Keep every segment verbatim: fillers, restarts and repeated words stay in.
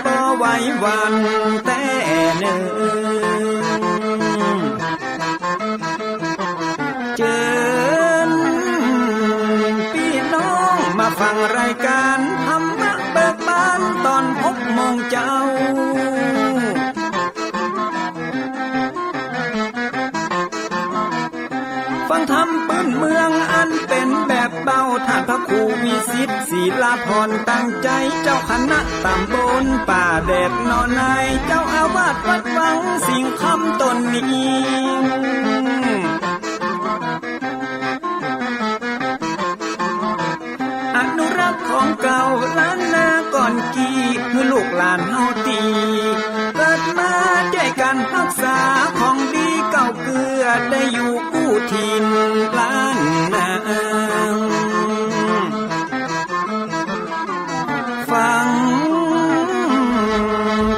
บ่ไหวหวั่นแต๊เน่อ เจิญปี้น้องมาฟังรายก๋านธรรมะเบิกบานต๋อนหกโมงเจ๊า ฟังธรรมปื้นเมืองอันเป๋นแบบเบา ต้านพระครูวิสิทธิ์ ศิลาภรณ์ ตั้งใจ๋ เจ้าคณะต๋ำบลป่าแดดหนอใน เจ้าอาวาสวัดวังสิงห์คำต๋นนี้ อนุรักษ์ของเก่าล้านนาก่อนกี้ หื้อลูกหลานเฮาตี้เกิดมา ได้ก๋านฮักษาของดีเก่าเกื้อ ได้อยู่กู้ถิ่นล้านนา ฟัง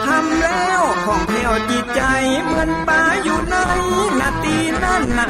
ธรรมแล้วผ่องแผ้วจิตใจ๋ เหมือนป๋าอยู่ในนาตี้นั้นนา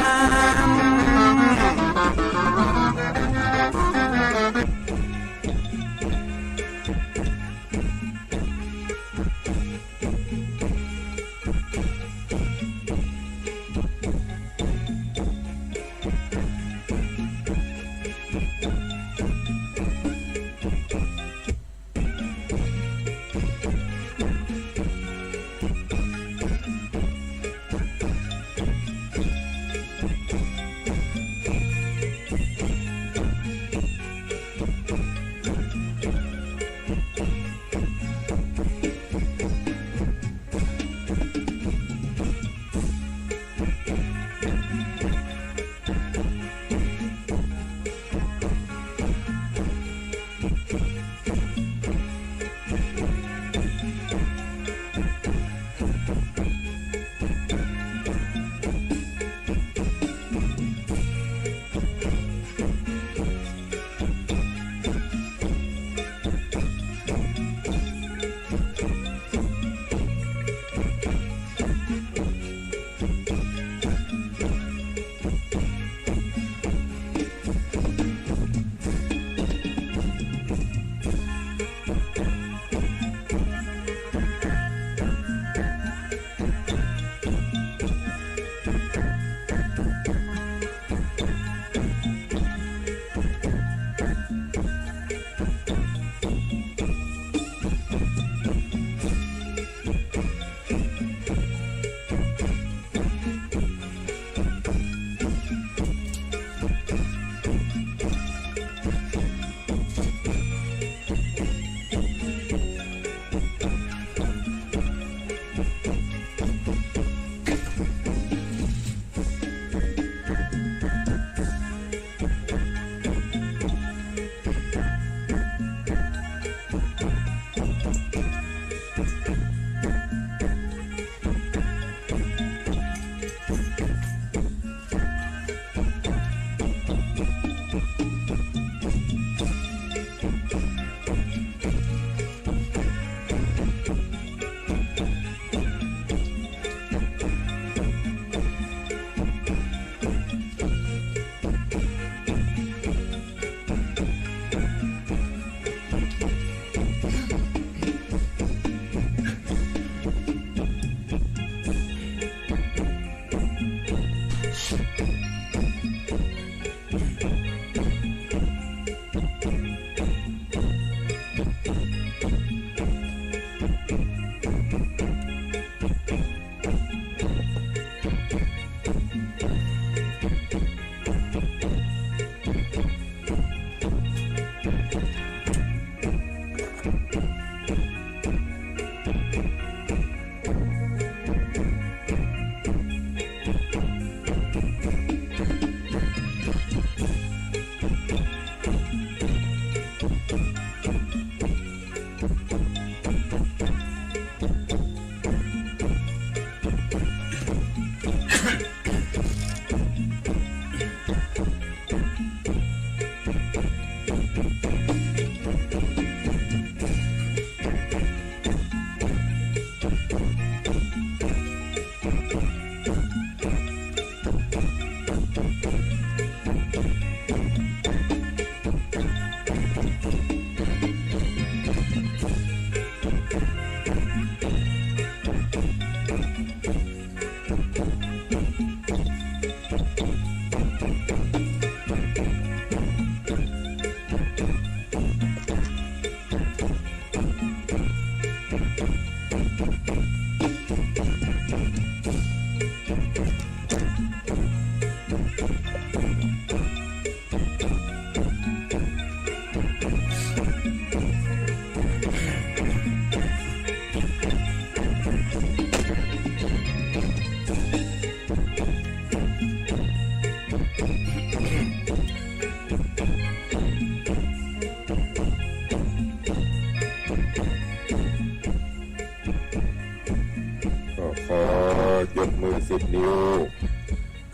ยกมือสิบนิ้ว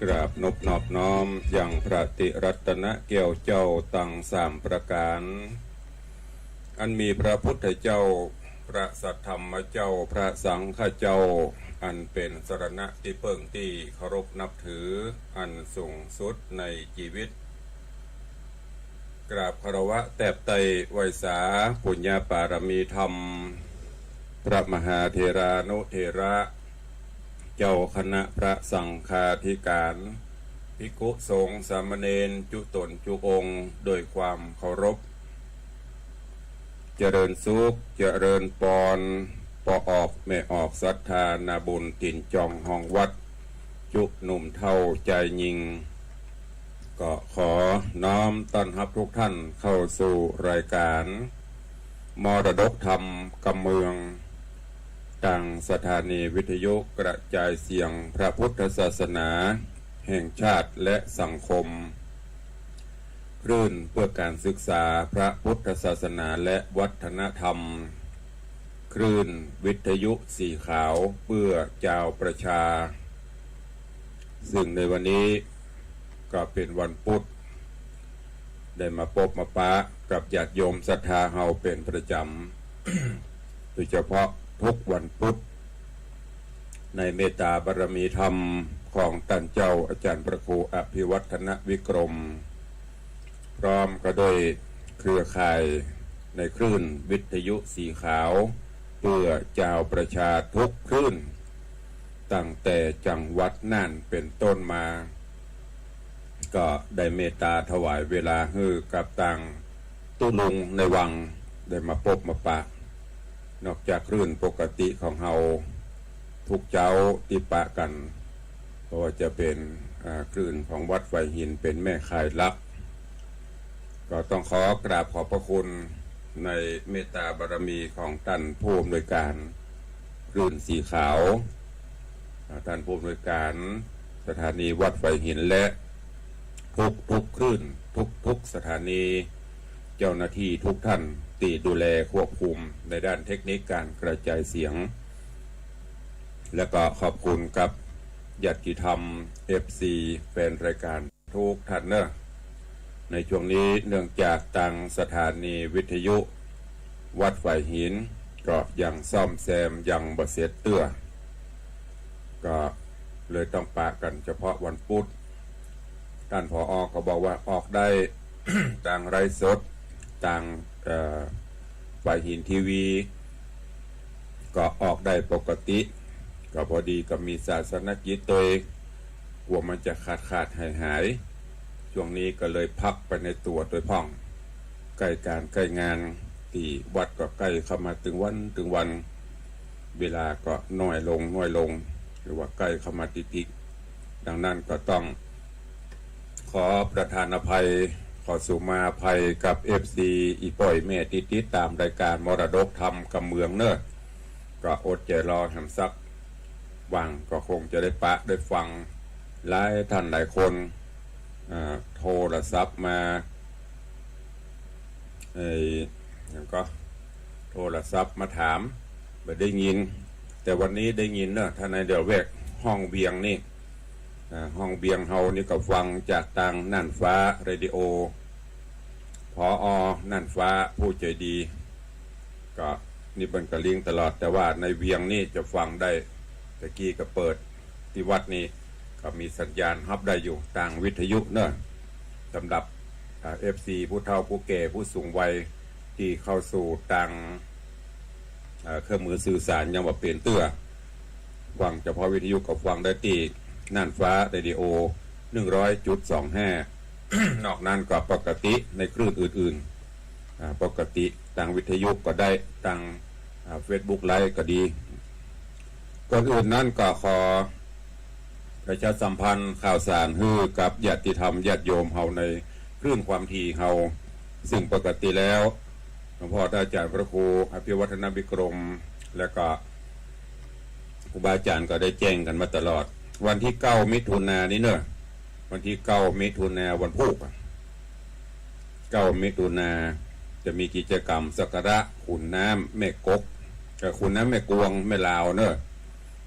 กราบนบนอบน้อมยังพระติรัตนแก้วเจ้าตังสามประก๋าน อันมีพระพุทธเจ้า พระสัทธรรมเจ้า พระสังฆเจ้า อันเป๋นสรณะตี้เปิ้งตี้เคารพนับถืออันสูงสุดในจีวิต กราบคารวะแตบไต้ไหว้สาปุญญาปารมีธรรม พระมหาเถรานุเถระ เจ้าคณะพระสังฆาธิการ ภิกขุสงฆ์สามเณรจุ๊ต๋นจุ๊องค์ โดยความเคารพ เจริญสุข เจริญปอน ป้อออกแม่ออกศรัทธานาบุญตี๋นจองฮองวัด จุ๊หนุ่มเฒ่าจายญิง ก็ขอน้อมต้อนฮับทุกท่านเข้าสู่รายการมรดกธรรมกำเมือง ตางสถานีวิทยุกระจายเสียงพระพุทธศาสนาแห่งชาติและสังคม คลื่นเพื่อการศึกษาพระพุทธศาสนาและวัฒนธรรม คลื่นวิทยุสีขาวเพื่อจาวประชา ซึ่งในวันนี้ก็เป๋นวันปุ๊ด ได้มาปบมาปะกับญาติโยมศรัทธาเฮาเป๋นประจ๋ำ โดยเฉพาะทุกวันปุ๊ด ในเมตต๋าบารมีธรรมของต้านเจ้าอาจ๋ารย์พระครูอภิวัฒนวิกรม พร้อมก็ด้วยเครือข่ายในคลื่นวิทยุสีขาว เพื่อจาวประชาทุกคลื่น ตั้งแต่จังหวัดน่านเป๋นต้นมา ก็ได้เมตต๋าถวายเวลาหื้อกับตางตุ๊ลุงในวังได้มาปบมาปะ นอกจากคลื่นปกติของเฮาทุกเจ๊าตี้ปะกั๋น บ่ว่าจะเป๋น อ่า คลื่นของวัดฝายหินเป๋นแม่ข่ายหลัก ก็ต้องขอกราบขอบพระคุณในเมตตาบารมีของต้านผู้อำนวยการคลื่นสีขาว อ่า ต้านผู้อำนวยการสถานีวัดฝายหินและทุกทุกคลื่น ทุกทุกสถานี เจ้าหน้าตี้ทุกท่านตี้ดูแลควบคุมในด้านเทคนิคการกระจายเสียง และก็ขอบคุณกับญาติธรรม เอฟซี แฟนรายการทุกท่านเนอะ ในช่วงนี้เนื่องจากตางสถานีวิทยุวัดฝายหินก็ยังซ่อมแซมยังบ่เสร็จเตื้อ ก็เลยต้องปะกั๋นเฉพาะวันปุ๊ด ต้าน ผอ ก็บอกว่าออกได้ ตางไลฟ์สด ตาง เอ่อ ฝายหินทีวี ก็ออกได้ปกติ ก็พอดีก็มีศาสนกิจตวย กลัวมันจะขาดขาดหายหาย ช่วงนี้ก็เลยพักไปในตั๋วตวยพ่อง ใก้ก๋านใก้งาน ตี้วัดก็ใก้เข้ามาตึงวันตึงวัน เวลาก็น้อยลงน้อยลง หรือว่าใก้เข้ามาติดๆ ดังนั้นก็ต้องขอประทานอภัย ขอสุมาอภัยกับ เอฟซี อี่ป้ออี่แม่ตี้ติดต๋ามรายการมรดกธรรมกำเมืองเนอะ ก็อดใจ๋รอแหมสัก ว่างก็คงจะได้ปะได้ฟัง หลายท่านหลายคน อ่า โทรศัพท์มา เอ่อ หยังก่อ โทรศัพท์มาถาม บ่ได้ยิน แต่วันนี้ได้ยินเนอะ ต้านนายเดี่ยวแวก ห้องเวียงนี่ อ่า ห้องเวียงเฮานี่ก็ฟังจากตางน่านฟ้าเรดิโอ ผอ น่านฟ้าผู้ใจ๋ดี ก็นี่เปิ้นก็ลิงก์ตลอด แต่ว่าในเวียงนี่จะฟังได้ ตะกี้ก็เปิดตี้วัดนี่ ก็มีสัญญาณฮับได้อยู่ตางวิทยุเนอะ สำหรับ อ่า เอฟซี ผู้เฒ่าผู้แก่ผู้สูงวัยตี้เข้าสู่ตาง เอ่อ เครื่องมือสื่อสารยังบ่เป๋นเตื้อ ฟังเฉพาะวิทยุก็ฟังได้ตี้น่านฟ้าเรดิโอ หนึ่งร้อยจุดสองห้า นอกนั้นก็ปกติในคลื่นอื่นๆ อ่า ปกติตางวิทยุก็ได้ ตาง อ่า เฟซบุ๊กไลฟ์ก็ดี ก่อนอื่นนั้นก็ขอประชาสัมพันธ์ข่าวสารหื้อกับญาติธรรมญาติโยมเฮาในคลื่นความถี่เฮา ซึ่งปกติแล้ว หลวงพ่ออาจ๋ารย์พระครูอภิวัฒนวิกรม และก็ครูบาอาจ๋ารย์ก็ได้แจ้งกั๋นมาตลอด วันตี้เก้ามิถุนายนนี้เนอะ วันตี้เก้ามิถุนายนวันพูกอะ เก้ามิถุนายนจะมีกิจกรรมสักการะขุนน้ำแม่กก เอ่อ ขุนน้ำแม่กวงแม่ลาวเนอะ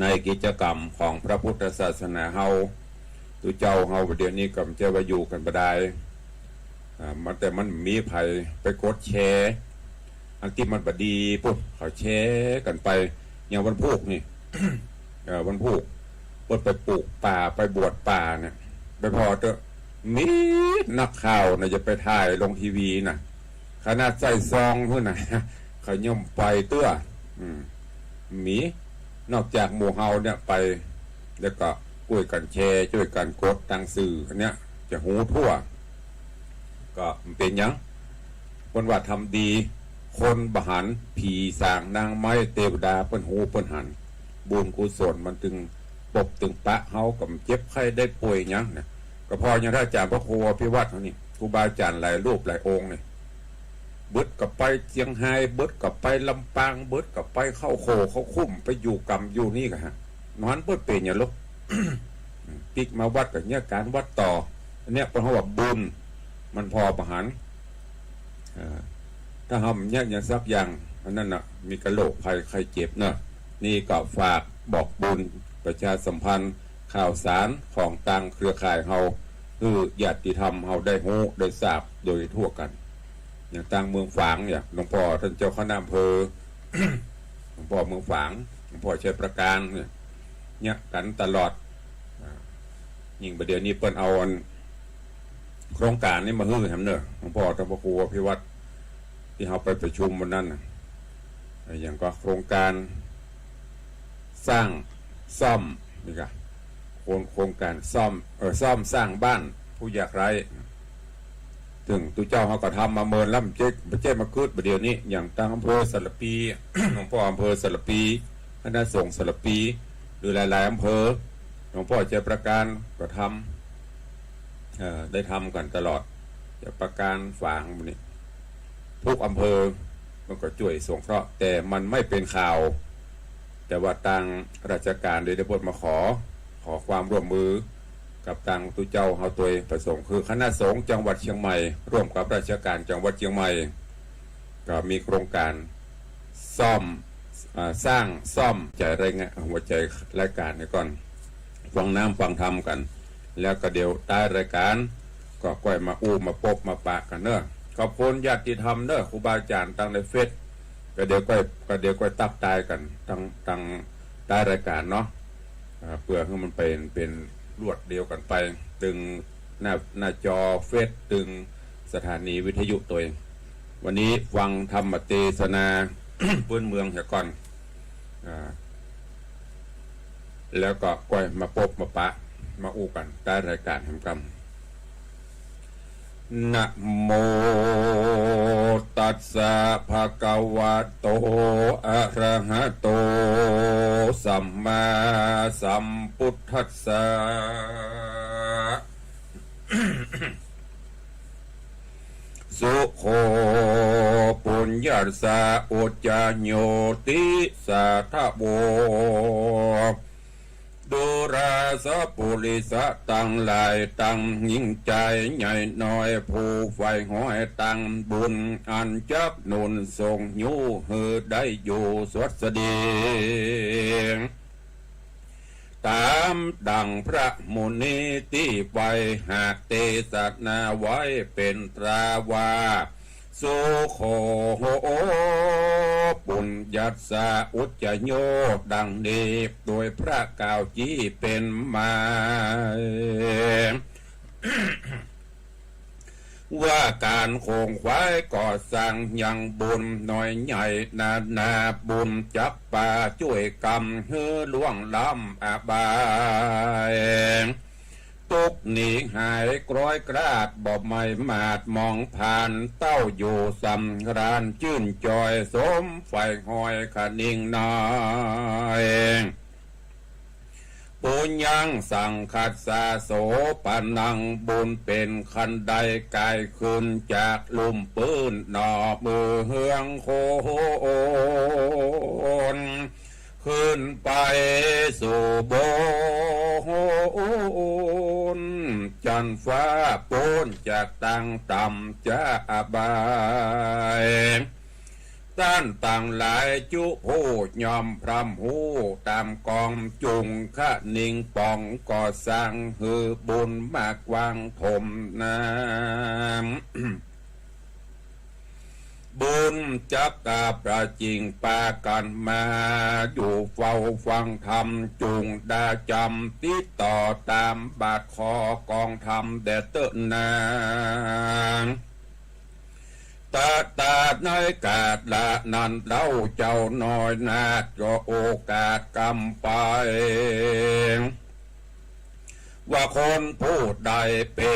ในกิจกรรมของพระพุทธศาสนาเฮา ตุ๊เจ้าเฮาเดี๋ยวนี้ก็บ่ใจ้ว่าอยู่กั๋นบ่ดาย อ่า มัน แต่มันมีใผไปกดแชร์ อันตี้มันบ่ดีปุ๊บ เขาแชร์กั๋นไป อย่างวันพูกนี่ เอ่อ วันพูก เปิ้นไปปลูกป่า ไปบวชป่าเนี่ย ไปผ่อเต๊อะ มีนักข่าวน่ะจะไปถ่ายลงทีวีน่ะ ขนาดใส่ซองพู้นน่ะ เขาย่อมไปเตื้อ อืม มี นอกจากหมู่เฮาเนี่ยไป แล้วก็ก้วยกั๋นแชร์ จ้วยกั๋นกดตางสื่ออันเนี้ย จะฮู้ทั่ว ก็บ่เป๋นหยัง เปิ้นว่าทำดี คนบ่หัน ผีสางนางไม้เตวดาเปิ้นฮู้เปิ้นหัน บุญกุศลมันตึงปกตึงปะเฮา ก็บ่เจ็บไข้ได้ป่วยหยังนะ ก็เพราะอย่างท่านอาจ๋ารย์พระครูอภิวัตรเฮานี่ ครูบาอาจ๋ารย์หลายรูปหลายองค์นี่ เบิดก็ไปเจียงฮาย เบิดก็ไปลำปาง เบิดก็ไปเข้าโขเข้าคุ้ม ไปอยู่กำอยู่นี่ก็ฮะ บ่หันเปิ้นเป๋นหยังหรอก ปิ๊กมาวัดก็เยียะก๋านวัดต่อ อันเนี้ยเปิ้นฮ้องว่าบุญ มันผ่อบ่หัน เอ่อ ถ้าเฮาบ่เยียะหยังสักอย่าง อันนั้นน่ะ มีกะโรคภัยไข้เจ็บเนาะ นี่ก็ฝากบอกบุญ ประชาสัมพันธ์ข่าวสารของตางเครือข่ายเฮา หื้อญาติธรรมเฮาได้ฮู้ได้ทราบโดยทั่วกั๋น อย่างตางเมืองฝางเนี่ย หลวงป้อต้านเจ้าคณะอำเภอ หลวงป้อเมืองฝาง หลวงป้อชัยประการเนี่ย เยียะกั๋นตลอด อ่า ยิ่งบ่าเดี่ยวนี้เปิ้นเอาอัน โครงก๋านนี้มาหื้อแหมเนาะ หลวงป้อต้านพระครูอภิวัตร ตี้เฮาไปประชุมวันนั้นน่ะ อะหยังก็โครงก๋านสร้างซ่อมนี่กะ โครง โครงก๋านซ่อม เอ่อ ซ่อมสร้างบ้านผู้ยากไร้ ตึงตุ๊เจ้าเฮาก็ทำมาเมินแล้ว บ่ใจ้ บ่ใจ้มากึ๊ดบ่าเดี่ยวนี้ อย่างตางอำเภอสารภี หลวงป้ออำเภอสารภี คณะสงฆ์สารภี หรือหลายๆ อำเภอ หลวงป้อชัยประการก็ทำ เอ่อ ได้ทำกั๋นตลอด ชัยประการฝางหมู่นี้ กู้อำเภอมันก็จ้วยสงเคราะห์ แต่มันไม่เป็นข่าว แต่ว่าตางราชก๋านได้ ได้บทมาขอ ขอความร่วมมือกับตางตุ๊เจ้าเฮาตวย พระสงฆ์ คือคณะสงฆ์จังหวัดเชียงใหม่ ร่วมกับราชก๋านจังหวัดเชียงใหม่ ก็มีโครงก๋านซ่อม อ่า สร้างซ่อม ใจ๋รายงาน หัวใจ๋รายก๋านนี่ก่อน ฟังน้ำฟังธรรมกั๋น แล้วก็เดี๋ยวต้ายรายก๋าน ก็ก้อยมาอู้มาปบมาปะกั๋นเนาะ ขอบคุณญาติธรรมเนาะ ครูบาอาจ๋ารย์ตางในเฟซ ก็เดี๋ยวก้อย ก็เดี๋ยวก้อยตับต้ายกั๋น ตาง ตางต้ายรายก๋านเนาะ อ่า เปื้อหื้อมันเป๋น เป๋นรวดเดียวกั๋นไป ตึงหน้า หน้าจอเฟซ ตึงสถานีวิทยุตวย วันนี้ฟังธรรมเตสนา ปื้นเมืองเหียก่อน อ่า แล้วก็ก้อยมาปบมาปะ มาอู้กั๋นใต้รายก๋านแหมกำ นะโมตัสสะ ภะคะวะโต อะระหะโต สัมมาสัมพุทธัสสะ สุโข ปุญญัสสะ อุจจโย ติสาทะโว ดูราสะปุริสะตังหลาย ตังหญิงจายใหญ่น้อย ผู้ใฝ่หอยตังบุญ อันจักหนุนส่งยู้หื้อได้อยู่สวัสดี ต๋ามดั่งพระมุนีตี้ใฝ่หากเตสนาไว้เป๋นตราว่า สุโข ปุญญัสสะ อุจจโย ดังนี้ โดยพระกล่าวจี้เป๋นมา ว่าก๋านขงขวายก่อสร้างยังบุญน้อยใหญ่นานาบุญจักปาจ้วยกำหื้อล่วงล้ำอบาย ตุ๊กข์หนีหายกร้อยกราด บ่ไหม้หมาดหมองผ่าน เต้าอยู่สำราญจื้นจอย สมใฝ่หอยคะนิงน้อย ปุญญังสังคัสสะ โสปะนัง บุญเป๋นคันไดก๋ายขึ้นจากลุ่มปื้นหน่อ มือเฮืองโคน ขึ้นไปสู่บนจั๊นฟ้า ป๊นจากตางต่ำจะอบาย ต้านตังหลายจุผู้ย่อมพร่ำฮู้ต๋ามกอง จุ่งคะนิงป๋องก่อสร้างหื้อบุญมากว้างถมน้ำ บุญจักกาประจิ่งปากั๋นมา อยู่เฝ้าฟังธรรม จุ่งดาจ๋ำติดต่อต๋ามบาทขอกองธรรมแด่เต๊อะนา ตะตาในกาละนั้นเล่าเจ้าน้อยนาฏก็โอกาสกำไป ว่าคนผู้ใดเป๋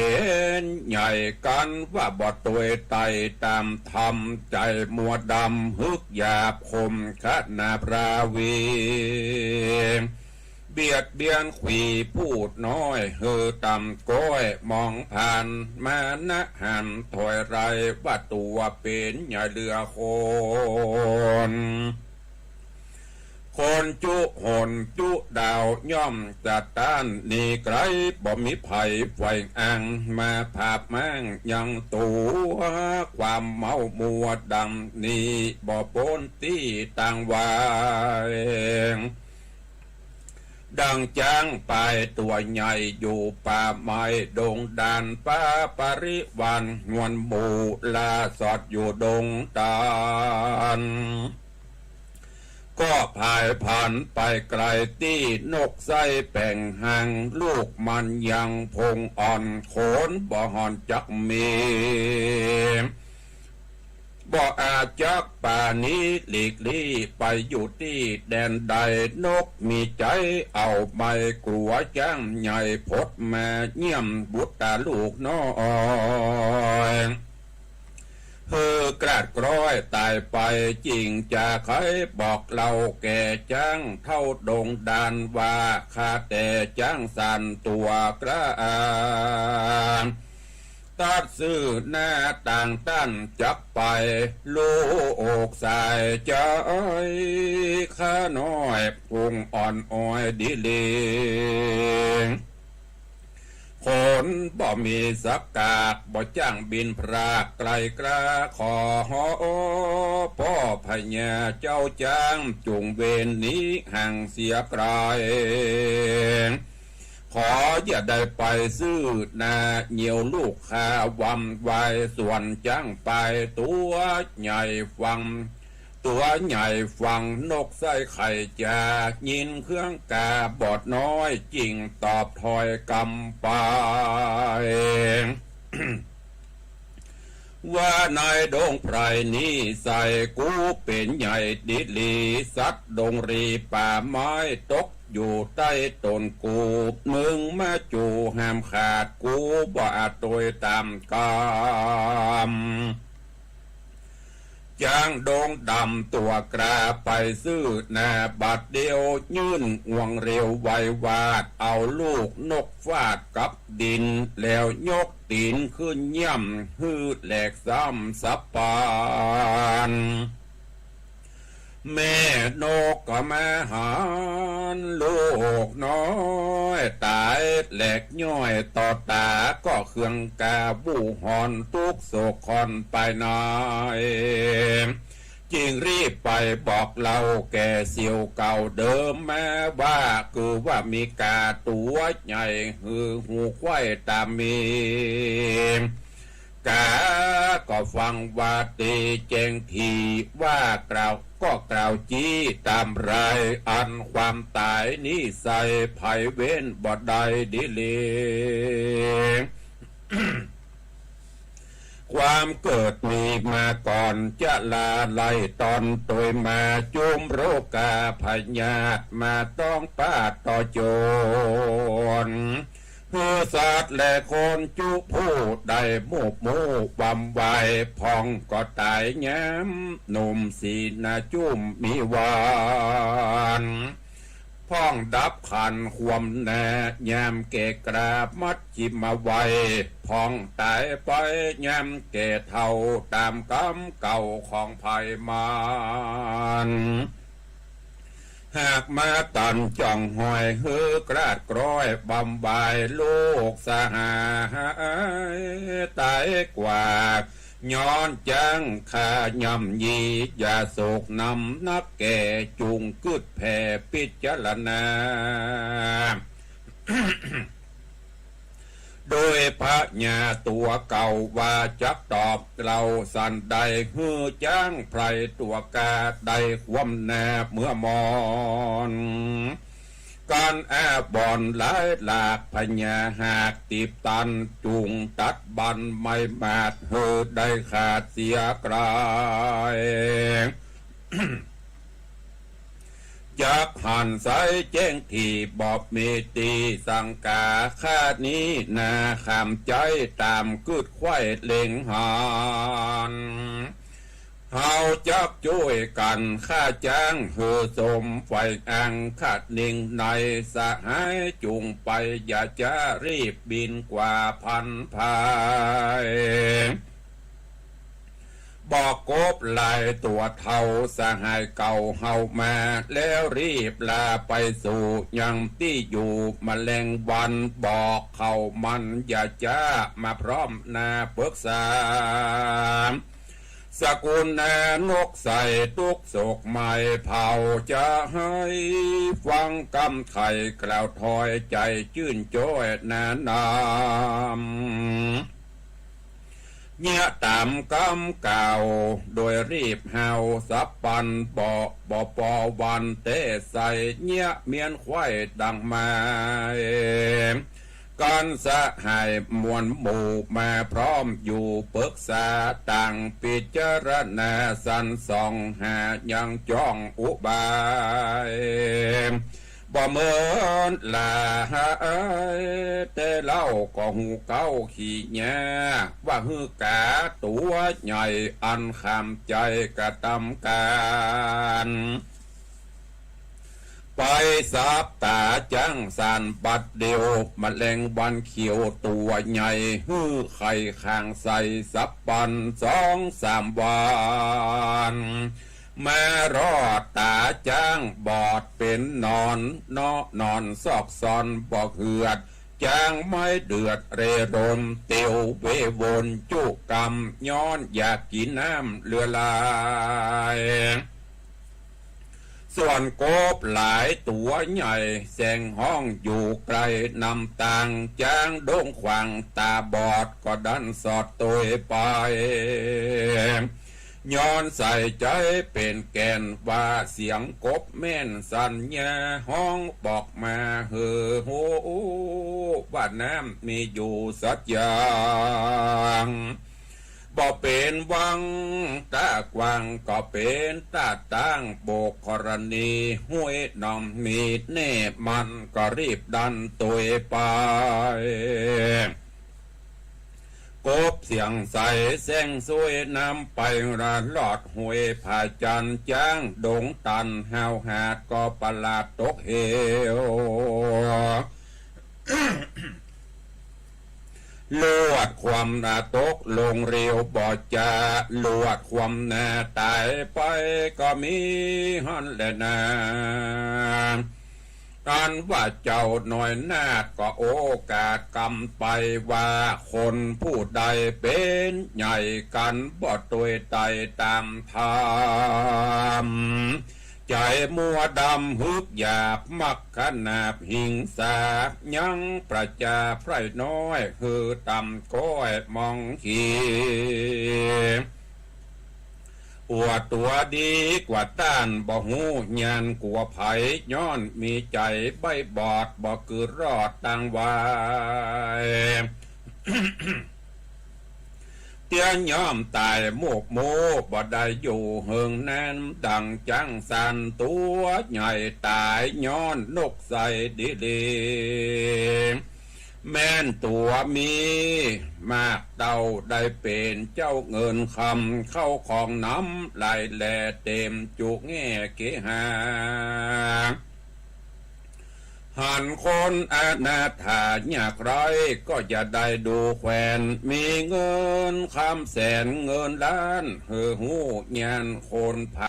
นใหญ่กั๋น ว่าบ่ตวยไต่ต๋ามธรรม ใจ๋มัวดำ หึกหยาบข่มขนาราวี เบียดเบียนขวีผู้น้อย หื้อต่ำก๊อย มองผ่านมานะหัน ถอยไรว่าตั๋วเป๋นใหญ่เหลือคน คนจุหนจุดาวย่อมจะต้านหนีไกล บ่มีไผไหวอั้ง มาผาบม้างยังตั๋ว ความเมามัวดังนี้ บ่ป๊นตี้ตางวาย ดังจ๊างป่ายตั๋วใหญ่ อยู่ป่าไม้ดงดาน ปาปริวารมวลหมู่ ล่าสัตว์อยู่ดงดาน ก็ผายผันไปไกล ตี้นกไส้แป๋งหาง ลูกมันยังพงอ่อน ขนบ่ห่อนจักมี บ่อาจจักปราณี หลีกลี้ไปอยู่ตี้แดนใด นกมีใจ๋เอาไม่กลัว จ๊างใหญ่พดมาเยี่ยม บุตราลูกน้อย หื้อกราดกร้อยต๋ายไป จึงจะไขบอกเล่าแก่จ๊างเฒ่าดงดานว่า ข้าแต่จ๊างสันตั๋วกล้า ตัดซื่อหน้าต่างต้านจักไป ลูกสายใจ๋ข้าน้อย พุงอ่อนอ้อยดีหลี ขนบ่มีสักกาก บ่จ้างบินพราก ไกลกล้าขอฮอ ป้อพญาเจ้าจ๊าง จุ่งเวรหนีห่างเสียไกล ขออย่าได้ไปซื่อหน้า เหยี่ยวลูกข้าหวั่นไหว ส่วนจ๊างไปตั๋วใหญ่ฟัง ตั๋วใหญ่ฟังนกไส้ไข่จา ยินเครื่องกาบอดน้อย จึงตอบถ้อยกำไป ว่าในดงไพรนี้ใส กูเป๋นใหญ่ดีหลี สัตว์ดงรีป่าไม้ ตกอยู่ใต้ตนกู มึงมาจู่ห้ามขาด กูบ่อาจตวยต๋ามกำ จ๊างดงดำตั๋วกล้าไปซื่อหน้า บัดเดียวยื่นงวงเร็วไววาด เอาลูกนกฟาดกับดิน แล้วยกตี๋นขึ้นเยี่ยม หื้อแหลกซ้ำสะปาน แม่นกก็มาหันลูกน้อยต๋าย แหลกย้อยต่อต๋า ก็เคืองกาบู่หอน ตุ๊กข์โศกคอนไปใน จึงรีบไปบอกเล่าแก่เสี่ยวเก่าเดิมมาว่า คือว่ามีกาตั๋วใหญ่ หื้อหูไขว้ต๋ามมี กาก็ฟังว่าตี้แจ้งที ว่ากล่าวก็กล่าวจี้ต๋ามราย อันความต๋ายนี้ใส ไผเว้นบ่ได้ดีหลี ความเกิดมีมาก่อน จะลาไล่ตอนตวยมา จุมโรคาพยาธิมาต้องปาดต่อจน หื้อสัตว์และคนจุผู้ใดหมู่หมู่หวั่นไหว พ่องก็ต๋ายยามหนุ่มสีหน้าจุ่มมีวัน พ่องดับขันความหน้ายามแก่กล้ามัชฌิมวัย พ่องต๋ายไปยามแก่เฒ่าต๋ามกรรมเก่าของไผมัน หากมาตันจ่องหอยหื้อกราดกร้อยบำบายลูกสหายต๋ายกว่า ย้อนจั้งข้าย่ำยีอย่าโศกนำนักแก่ จุ่งกึ๊ดแผ่พิจารณา โดยพญาตั๋วเก่าว่าจักตอบเล่าสันใด หื้อจ๊างไพรตั๋วกล้าได้ความหน้าเมื่อมอน กันอาบ่อนหลายหลากพญาหากตีบตัน จุ่งตัดบั้นไม้มาดหื้อได้ขาดเสียไกล จักหันใสแจ้งตี้บ่มีตี้สังก๋า ข้านี้นาขามใจ๊ต๋ามกึ๊ดใค่เล็งหัน เฮาจักจ้วยกั๋น ข้าจ๊างหื้อสมใฝ่อัง ข้านิ่งในสหายจุ่งไป อย่าจ๊ารีบบินกว่าพันภาย บ่กบหลายตั๋วเฒ่าสหายเก่าเฮามา แล้วรีบลาไปสู่ยังตี้อยู่ แมลงวันบอกเขามัน อย่าจ๊ามาพร้อมหน้าปึกษา สกุลนานกใสตุ๊กโศกไหม้เผา จะหื้อฟังกำไถ่กล่าวถ้อย ใจ๋จื้นจ้อยหนานำ เยียะต๋ามกำกล่าวโดยรีบเฮา สับปันบ่ บ่ปอวันแต๊ใส เยียะเมียนใคว่ดังไม้ กันสหายมวลหมู่มาพร้อมอยู่ ปึกษาต่างพิจารณาสรรส่องหา ยังจ้องอุบาย บ่เหมือนหลาย แต่เล่าก็ฮู้เก๊าขี้เยียะ ว่าหื้อกาตั๋วใหญ่ อันขามใจ๋กระตำก๋าน ไปสับต๋าจ๊างสันบัดเดี่ยว แมลงวันเขียวตั๋วใหญ่ หื้อไข่คางใสสับปันสองสามวัน มารอดต๋าจ๊างบอดเป๋นหนอน เนาะหนอนซอกซอนบ่เหือด จ๊างไม้เดือดเร่ร่น เตียวเววนจุกำ ย้อนอยากกิ๋นน้ำเหลือหลาย ส่วนกบหลายตั๋วใหญ่ แสงฮ้องอยู่ไก๋นำตาง จ๊างโด้งขวางต๋าบอด ก็ดันสอดตวยไป ย้อนใส่ใจ๋เป๋นแก่น ว่าเสียงกบแม่นสัญญา ฮ้องบอกมาหื้อฮู้ ว่าน้ำมีอยู่สักอย่าง บ่เป๋นวังต๋ากว้าง ก็เป๋นต๋าตั้งโบกธรณี ห้วยหนองมีแน่ มันก็รีบดันตวยไป กบเสียงใสแซ่งซ่วยนำไป ละลอดห้วยผาจันทร์ จ๊างดงตันห้าวหาด ก็ประหลาดตกเหว ลวดความนาตกลงเร็ว บ่จะลวดความนาต๋ายไป ก็มีหั้นแลนา อันว่าเจ้าน้อยนาฏก็โอกาสกำไป ว่าคนผู้ใดเป๋นใหญ่กั๋น บ่ตวยไต่ต๋ามธรรม ใจ๋มัวดำ ฮึกหยาบ มักขนาบ หิงสา ยังประจาใพร่น้อย หื้อต่ำก้อยมองขี อวดตั๋วดีกว่าต้าน บ่ฮู้ญาณกั๋วใผ ย้อนมีใจ๋ใบ้บอด บ่กึ๊ดรอดตังวาย เตี้ยย่อมต๋ายมูกมู บ่ได้อยู่เหิงนาน ดังจ๊างสันตั๋วใหญ่ต๋าย ย้อนนกใสดีหลี แม่นตั๋วมีมากเต้า ได้เป๋นเจ้าเงินคำ เข้าของน้ำไหลแล เต๋มจุแง่เกหา หันคนอนาถายากไร้ ก็อย่าได้ดูแควน มีเงินคำแสนเงินล้าน หื้อฮู้ญาณคนผา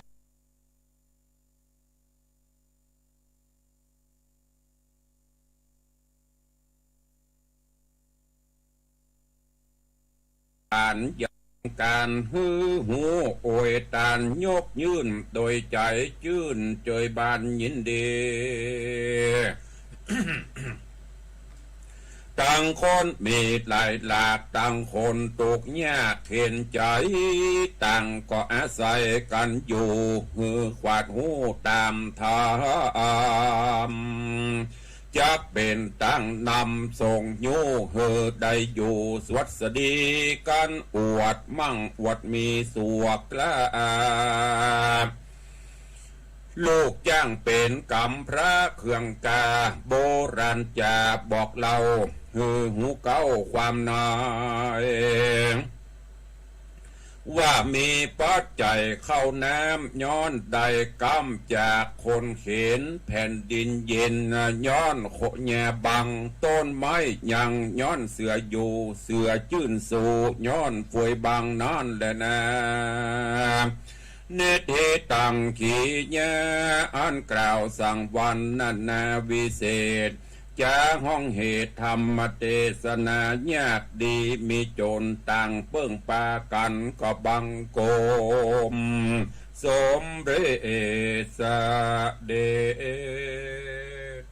อันยังก๋านหื้อฮู้อวยตานยกยื่น โดยใจ๋จื้นเจยบานยินดี ตังคนมีหลายหลาก ตังคนตุ๊กยากเข็ญใจ๋ ตังก็อาศัยกั๋นอยู่ หื้อขวาดฮู้ต๋ามธรรม จักเป๋นตังนำส่งยู้ หื้อได้อยู่สวัสดีกั๋น อวดมั่งอวดมีสวกล้า ลูกจ้างเป๋นก๋ำพระเครื่องกา โบราณจาบอกเล่า หื้อฮู้เก๊าความใน ว่ามีปัจจัยข้าวน้ำ ย้อนได้ก๋ำจากคนเข็ญ แผ่นดินเย็น ย้อนโคแยบัง ต้นไม้ยัง ย้อนเสืออยู่ เสือจื้นสู้ ย้อนฝวยบังนั้นแหละนา นิทธิตัง กิริยา อันกล่าวสังวรรณนาวิเศษ จาฮ้องเหตุธรรมเตสนายากดีมีจ๋น ต่างเปิ้งปากั๋น ก็บังคมสมเร็จเสด็จ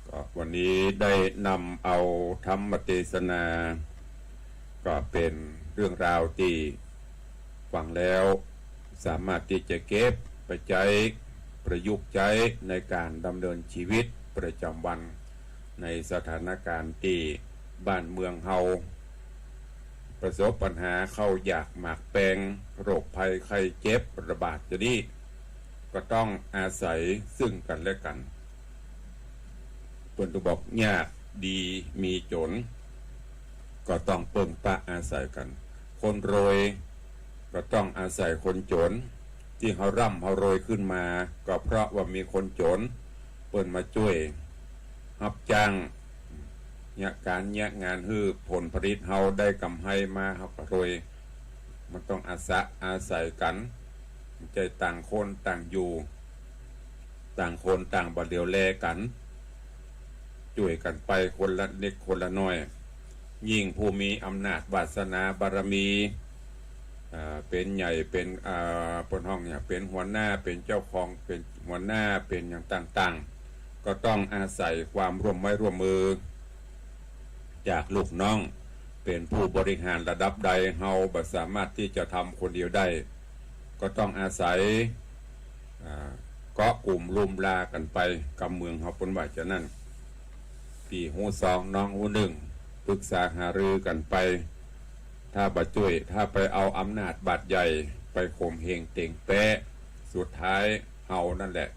ก็วันนี้ได้นำเอาธรรมเตสนา ก็เป๋นเรื่องราวตี้ฟังแล้วสามารถตี้จะเก็บไปใจ๊ ประยุกต์ใจ๊ในก๋านดำเนินชีวิตประจ๋ำวัน ในสถานก๋ารณ์ตี้บ้านเมืองเฮาประสบปัญหาข้าวยากหมากแปง โรคภัยไข้เจ็บระบาดอยู่นี้ ก็ต้องอาศัยซึ่งกั๋นและกั๋น เปิ้นต้องบอกยากดีมีจ๋น ก็ต้องเปิ้งปะอาศัยกั๋น คนรวยก็ต้องอาศัยคนจ๋น ตี้เฮาร่ำเฮารวยขึ้นมา ก็เพราะว่ามีคนจ๋นเปิ้นมาจ้วย ฮับจ้าง เยียะก๋านเยียะงานหื้อผลผลิตเฮาได้ก๋ำไรมา เฮาก็รวย มันต้องอาศัย อาศัยกั๋น บ่ใจ้ต่างคนต่างอยู่ ต่างคนต่างบ่เหลียวแลกั๋น จ้วยกั๋นไปคนละเล็กคนละน้อย ยิ่งผู้มีอำนาจวาสนาบารมี อ่า เป๋นใหญ่ เป๋น อ่า เปิ้นฮ้องเนี่ย เป๋นหัวหน้า เป๋นเจ้าของ เป๋นหัวหน้า เป๋นอย่างต่างๆ ก็ต้องอาศัยความร่วมไม้ร่วมมือ จากลูกน้อง เป๋นผู้บริหารระดับใด เฮาบ่สามารถตี้จะทำคนเดียวได้ ก็ต้องอาศัย อ่า เกาะกุ๋มลุมลากั๋นไป กำเมืองเฮาเปิ้นว่าจานั้น ปี้ฮู้ซองน้องฮู้นึ่ง ปรึกษาหารือกั๋นไป ถ้าบ่จ้วย ถ้าไปเอาอำนาจบาดใหญ่ ไปข่มเหงเต๋งแป๊ะ สุดท้ายเฮานั่นแหละ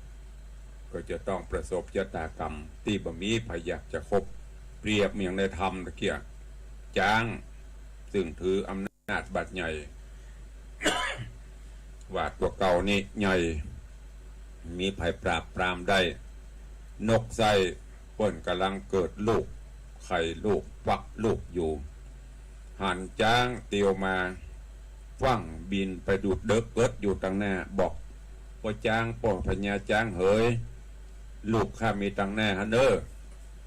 ก็จะต้องประสบชะตากรรมตี้บ่มีใผอยากจะคบ เปรียบเหมือนในธรรมตะเกียะ จ๊าง ซึ่งถืออำนาจบาดใหญ่ ว่าตั๋วเก่านี้ใหญ่ มีใผปราบปรามได้ นกไส้เปิ้นก่ำลังเกิดลูก ไข่ลูก ฟักลูกอยู่ หันจ๊างเตียวมา ฟั่งบินไปดูดเดิกเกิดอยู่ตังหน้า บอก ป้อจ๊าง ป้อพญาจ๊างเหย ลูกข้ามีตังหน้าหั้นเน่อ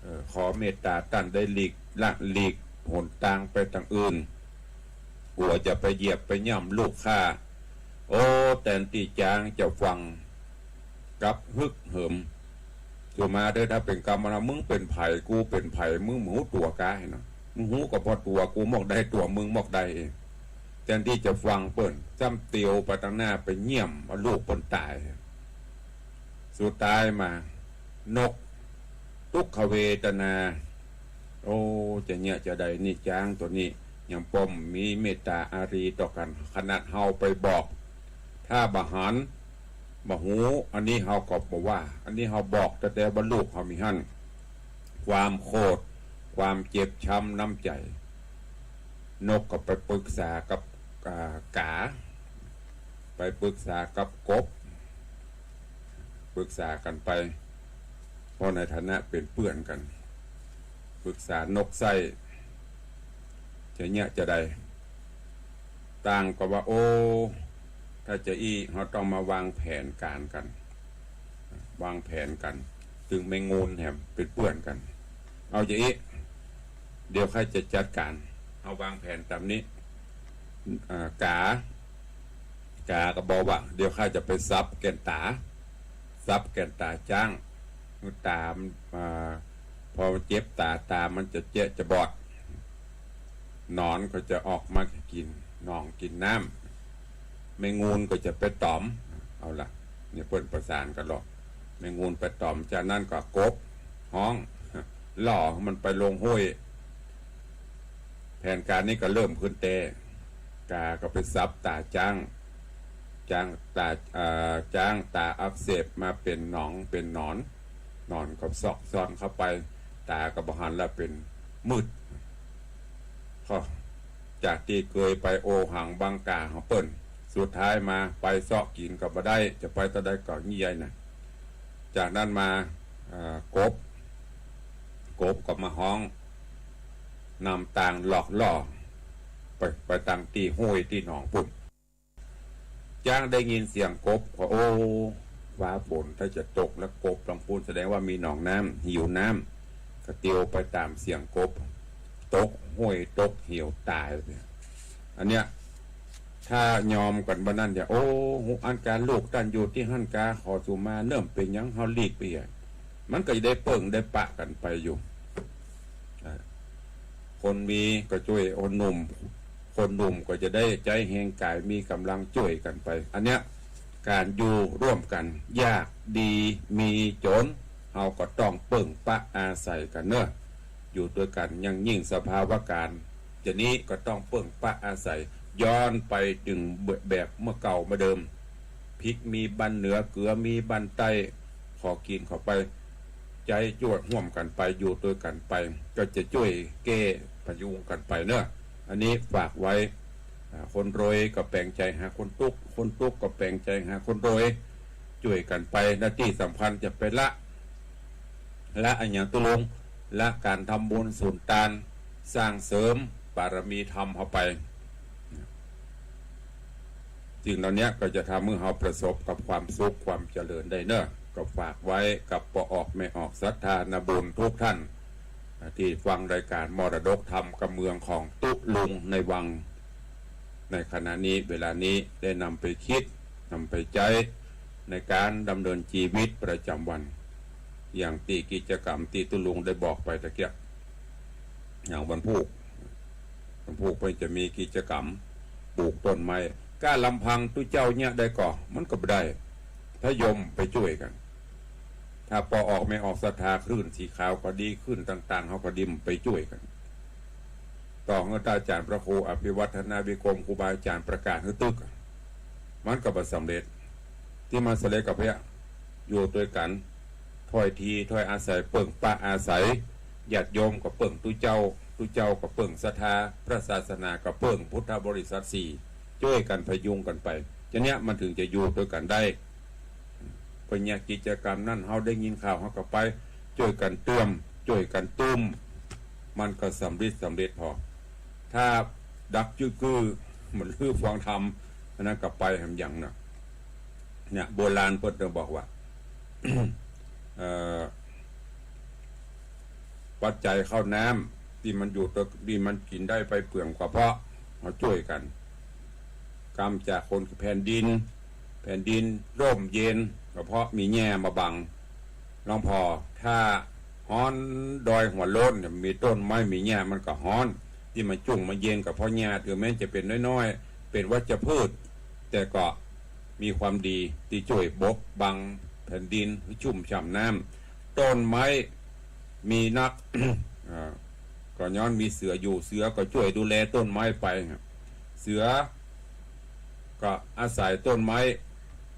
เออ ขอเมตตาต้านได้หลีกละหลีกหนตางไปตางอื่น กั๋วจะไปเหยียบไปย่ำลูกข้า โอ้ แตนตี้จ๊างจะฟัง กลับฮึกเหิม สุมาเต๊อะ ถ้าเป๋นกำเวลา มึงเป๋นใผ กูเป๋นใผ มึงบ่ฮู้ตั๋วก้าเนาะ มึงฮู้ก็ป้อตั๋วกูมอกใด ตั๋วมึงมอกใดเอง แตนตี้จะฟังเปิ้น ซ้ำเตียวไปตังหน้า ไปเยี่ยมเอาลูกเปิ้นต๋าย สุดท้ายมา นก ตุ๊กขเวทนา โอ้ จะเยียะจาใดนี่ จ๊างตั๋วนี้ ยังป้อมมีเมตตาอารีต่อกั๋น ขนาดเฮาไปบอก ถ้าบ่หัน บ่ฮู้ อันนี้เฮาก็บ่ว่า อันนี้เฮาบอกแต๊ๆ ว่าลูกเฮามีหั้น ความโขด ความเจ็บช้ำน้ำใจ๋ นกก็ไปปรึกษากับ อ่า ก๋า ไปปรึกษากับกบ ปรึกษากั๋นไป เพราะในฐานะเป๋นเปื้อนกั๋น ปรึกษานกไส้ จะเยียะจาใด ต่างก็ว่า โอ้ ถ้าจะอี้ เฮาต้องมาวางแผนก๋านกั๋น วางแผนกั๋น ตึงแมงงูนแหมเป๋นเปื้อนกั๋น เอาจะอี้ เดี๋ยวข้าจะจัดก๋าน เฮาวางแผนต๋ามนี้ อ่า ก๋า ก๋าก็บอกว่า เดี๋ยวข้าจะไปสับแก่นต๋า สับแก่นต๋าจ๊าง ต๋า อ่า พอมันเจ็บต๋า ต๋ามันจะเจ๊ะจะบอด หนอนก็จะออกมากิ๋นหนองกิ๋นน้ำ แมงงูนก็จะไปต๋อม เอาละ เนี่ยเปิ้นประสานกั๋นลอ แมงงูนไปต๋อม จากนั้นก็กบฮ้อง ล่อมันไปลงห้วย แผนก๋านนี้ก็เริ่มขึ้นแต๊ กาก็ไปสับต๋าจ๊าง จ๊างต๋า เอ่อ จ๊างต๋าอักเสบมาเป๋นหนองเป๋นหนอน หนอนก็ซอกซอนเข้าไป ต๋าก็บ่หันละเป๋นมืด ก็จากตี้เกยไปโอหังบังก๋าของเปิ้น สุดท้ายมาไปเซาะกิ๋นก็บ่ได้ จะไปเต้าใดก็เยียะน่ะ จากนั้นมา เอ่อ กบ กบก็มาฮ้อง นำตางหลอกล่อ ไป ไปตังตี้ห้วยตี้หนองปุ้น จ๊างได้ยินเสียงกบก็ โอ้ ฟ้าฝนถ้าจะตกแล้ว กบตังปุ้นแสดงว่ามีหนองน้ำ หิวน้ำ ก็เตียวไปต๋ามเสียงกบ ตกห้วยตกเหวต๋าย อันเนี้ย ถ้ายอมกั๋นบ่านั้นจะ โอ้ ฮู้อั้นกา ลูกต้านอยู่ตี้หั้นกา ขอสูมาเนิ่ม เป๋นหยังเฮาหลีกไปเหีย มันก็จะได้เปิ้งได้ปะกั๋นไปอยู่ อ่า คนมีก็จ้วยคนหนุ่ม คนหนุ่มก็จะได้ใจ๊แฮงก๋ายมีก๋ำลังจ้วยกั๋นไป อันเนี้ย ก๋านอยู่ร่วมกั๋น ยากดีมีจ๋น เฮาก็ต้องเปิ้งปะอาศัยกั๋นเนาะ อยู่ตวยกั๋น อย่างยิ่งสภาวะก๋ารณ์จะนี้ก็ต้องเปิ้งปะอาศัย ย้อนไปเถิงแบบเมื่อเก่าเมื่อเดิม พริกมีบั้นเหนือ เกือมีบั้นใต้ ขอกิ๋นเข้าไป ใจ๊จ้วยฮ่วมกั๋นไป อยู่ตวยกั๋นไป ก็จะจ้วยแก้พยุงกั๋นไปเนาะ อันนี้ฝากไว้ อ่า คนรวยก็แป๋งใจ๋หาคนตุ๊กข์ คนตุ๊กข์ก็แป๋งใจ๋หาคนรวย จ้วยกั๋นไป และตี้สำคัญจะไปละ ละอะหยังตุ๊ลุง ละก๋านทำบุญสุนตาน สร้างเสริมบารมีธรรมเข้าไป สิ่งเหล่านี้ก็จะทำหื้อเฮาประสบกับความสุขความเจริญได้เนาะ ก็ฝากไว้กับป้อออกแม่ออกศรัทธานาบุญทุกท่าน ที่ฟังรายการมรดกธรรมกำเมืองของตุ๊ลุงในวัง ในขณะนี้เวลานี้ได้นำไปคิด นำไปใจ๊ในก๋านดำเนินจีวิตประจ๋ำวัน อย่างตี้กิจกรรมตี้ตุ๊ลุงได้บอกไปตะเกียะ อย่างวันพูก วันพูกเปิ้นจะมีกิจกรรมปลูกต้นไม้ ก้าลำพังตุ๊เจ้าเยียะได้ก่อ มันก็บ่ได้ ถ้าโยมไปจ้วยกั๋น ถ้าป้อออกแม่ออกศรัทธาคลื่นสีขาวก็ดี คลื่นต่างๆ เฮาก็ดี ไปจ้วยกั๋น ต้องหื้อต้านอาจ๋ารย์พระครูอภิวัฒนวิกรมครูบาอาจ๋ารย์ประกาศหื้อตึก มันก็บ่สำเร็จ ตี้มันสำเร็จก็เพราะอยู่ตวยกั๋น ถ้อยทีถ้อยอาศัย เปิ้งปะอาศัย ญาติโยมก็เปิ้งตุ๊เจ้า ตุ๊เจ้าก็เปิ้งศรัทธา พระศาสนาก็เปิ้งพุทธบริษัทสี่ จ้วยกั๋นพยุงกั๋นไป จะเนี้ยมันเถิงจะอยู่ตวยกั๋นได้ เปิ้นเยียะกิจกรรมนั้น เฮาได้ยินข่าวเฮาก็ไป จ้วยกั๋นเตื้อม จ้วยกั๋นตุ้ม มันก็สำเร็จ สำเร็จผ่อ ถ้าดักจื้อกื้อ มันลือฟังธรรม อันนั้นก็ไปแหมยังเนาะ เนี่ย โบราณเปิ้นจะบอกว่า เอ่อ ปัจจัยข้าวน้ำตี้มันอยู่ตวย ตี้มันกิ๋นได้ไปเปื้องกระเพาะ เฮาจ้วยกั๋น กำจากคนแผ่นดิน แผ่นดินร่มเย็น กระเพาะมีแง่มาบัง หลวงพ่อ ถ้าฮ้อนดอยหัวโล้นเนี่ย มีต้นไม้มีแง่มันก็ฮ้อน ตี้มันจุ่งมันเย็นกระเพาะแง่ เถิงแม้จะเป๋นน้อยๆ เป๋นวัชพืช แต่ก็มีความดีตี้จ้วยบกบังแผ่นดิน ชุ่มฉ่ำน้ำ ต้นไม้มีนัก อ่า ก็ย้อนมีเสืออยู่ เสือก็จ้วยดูแลต้นไม้ไป เสือก็อาศัยต้นไม้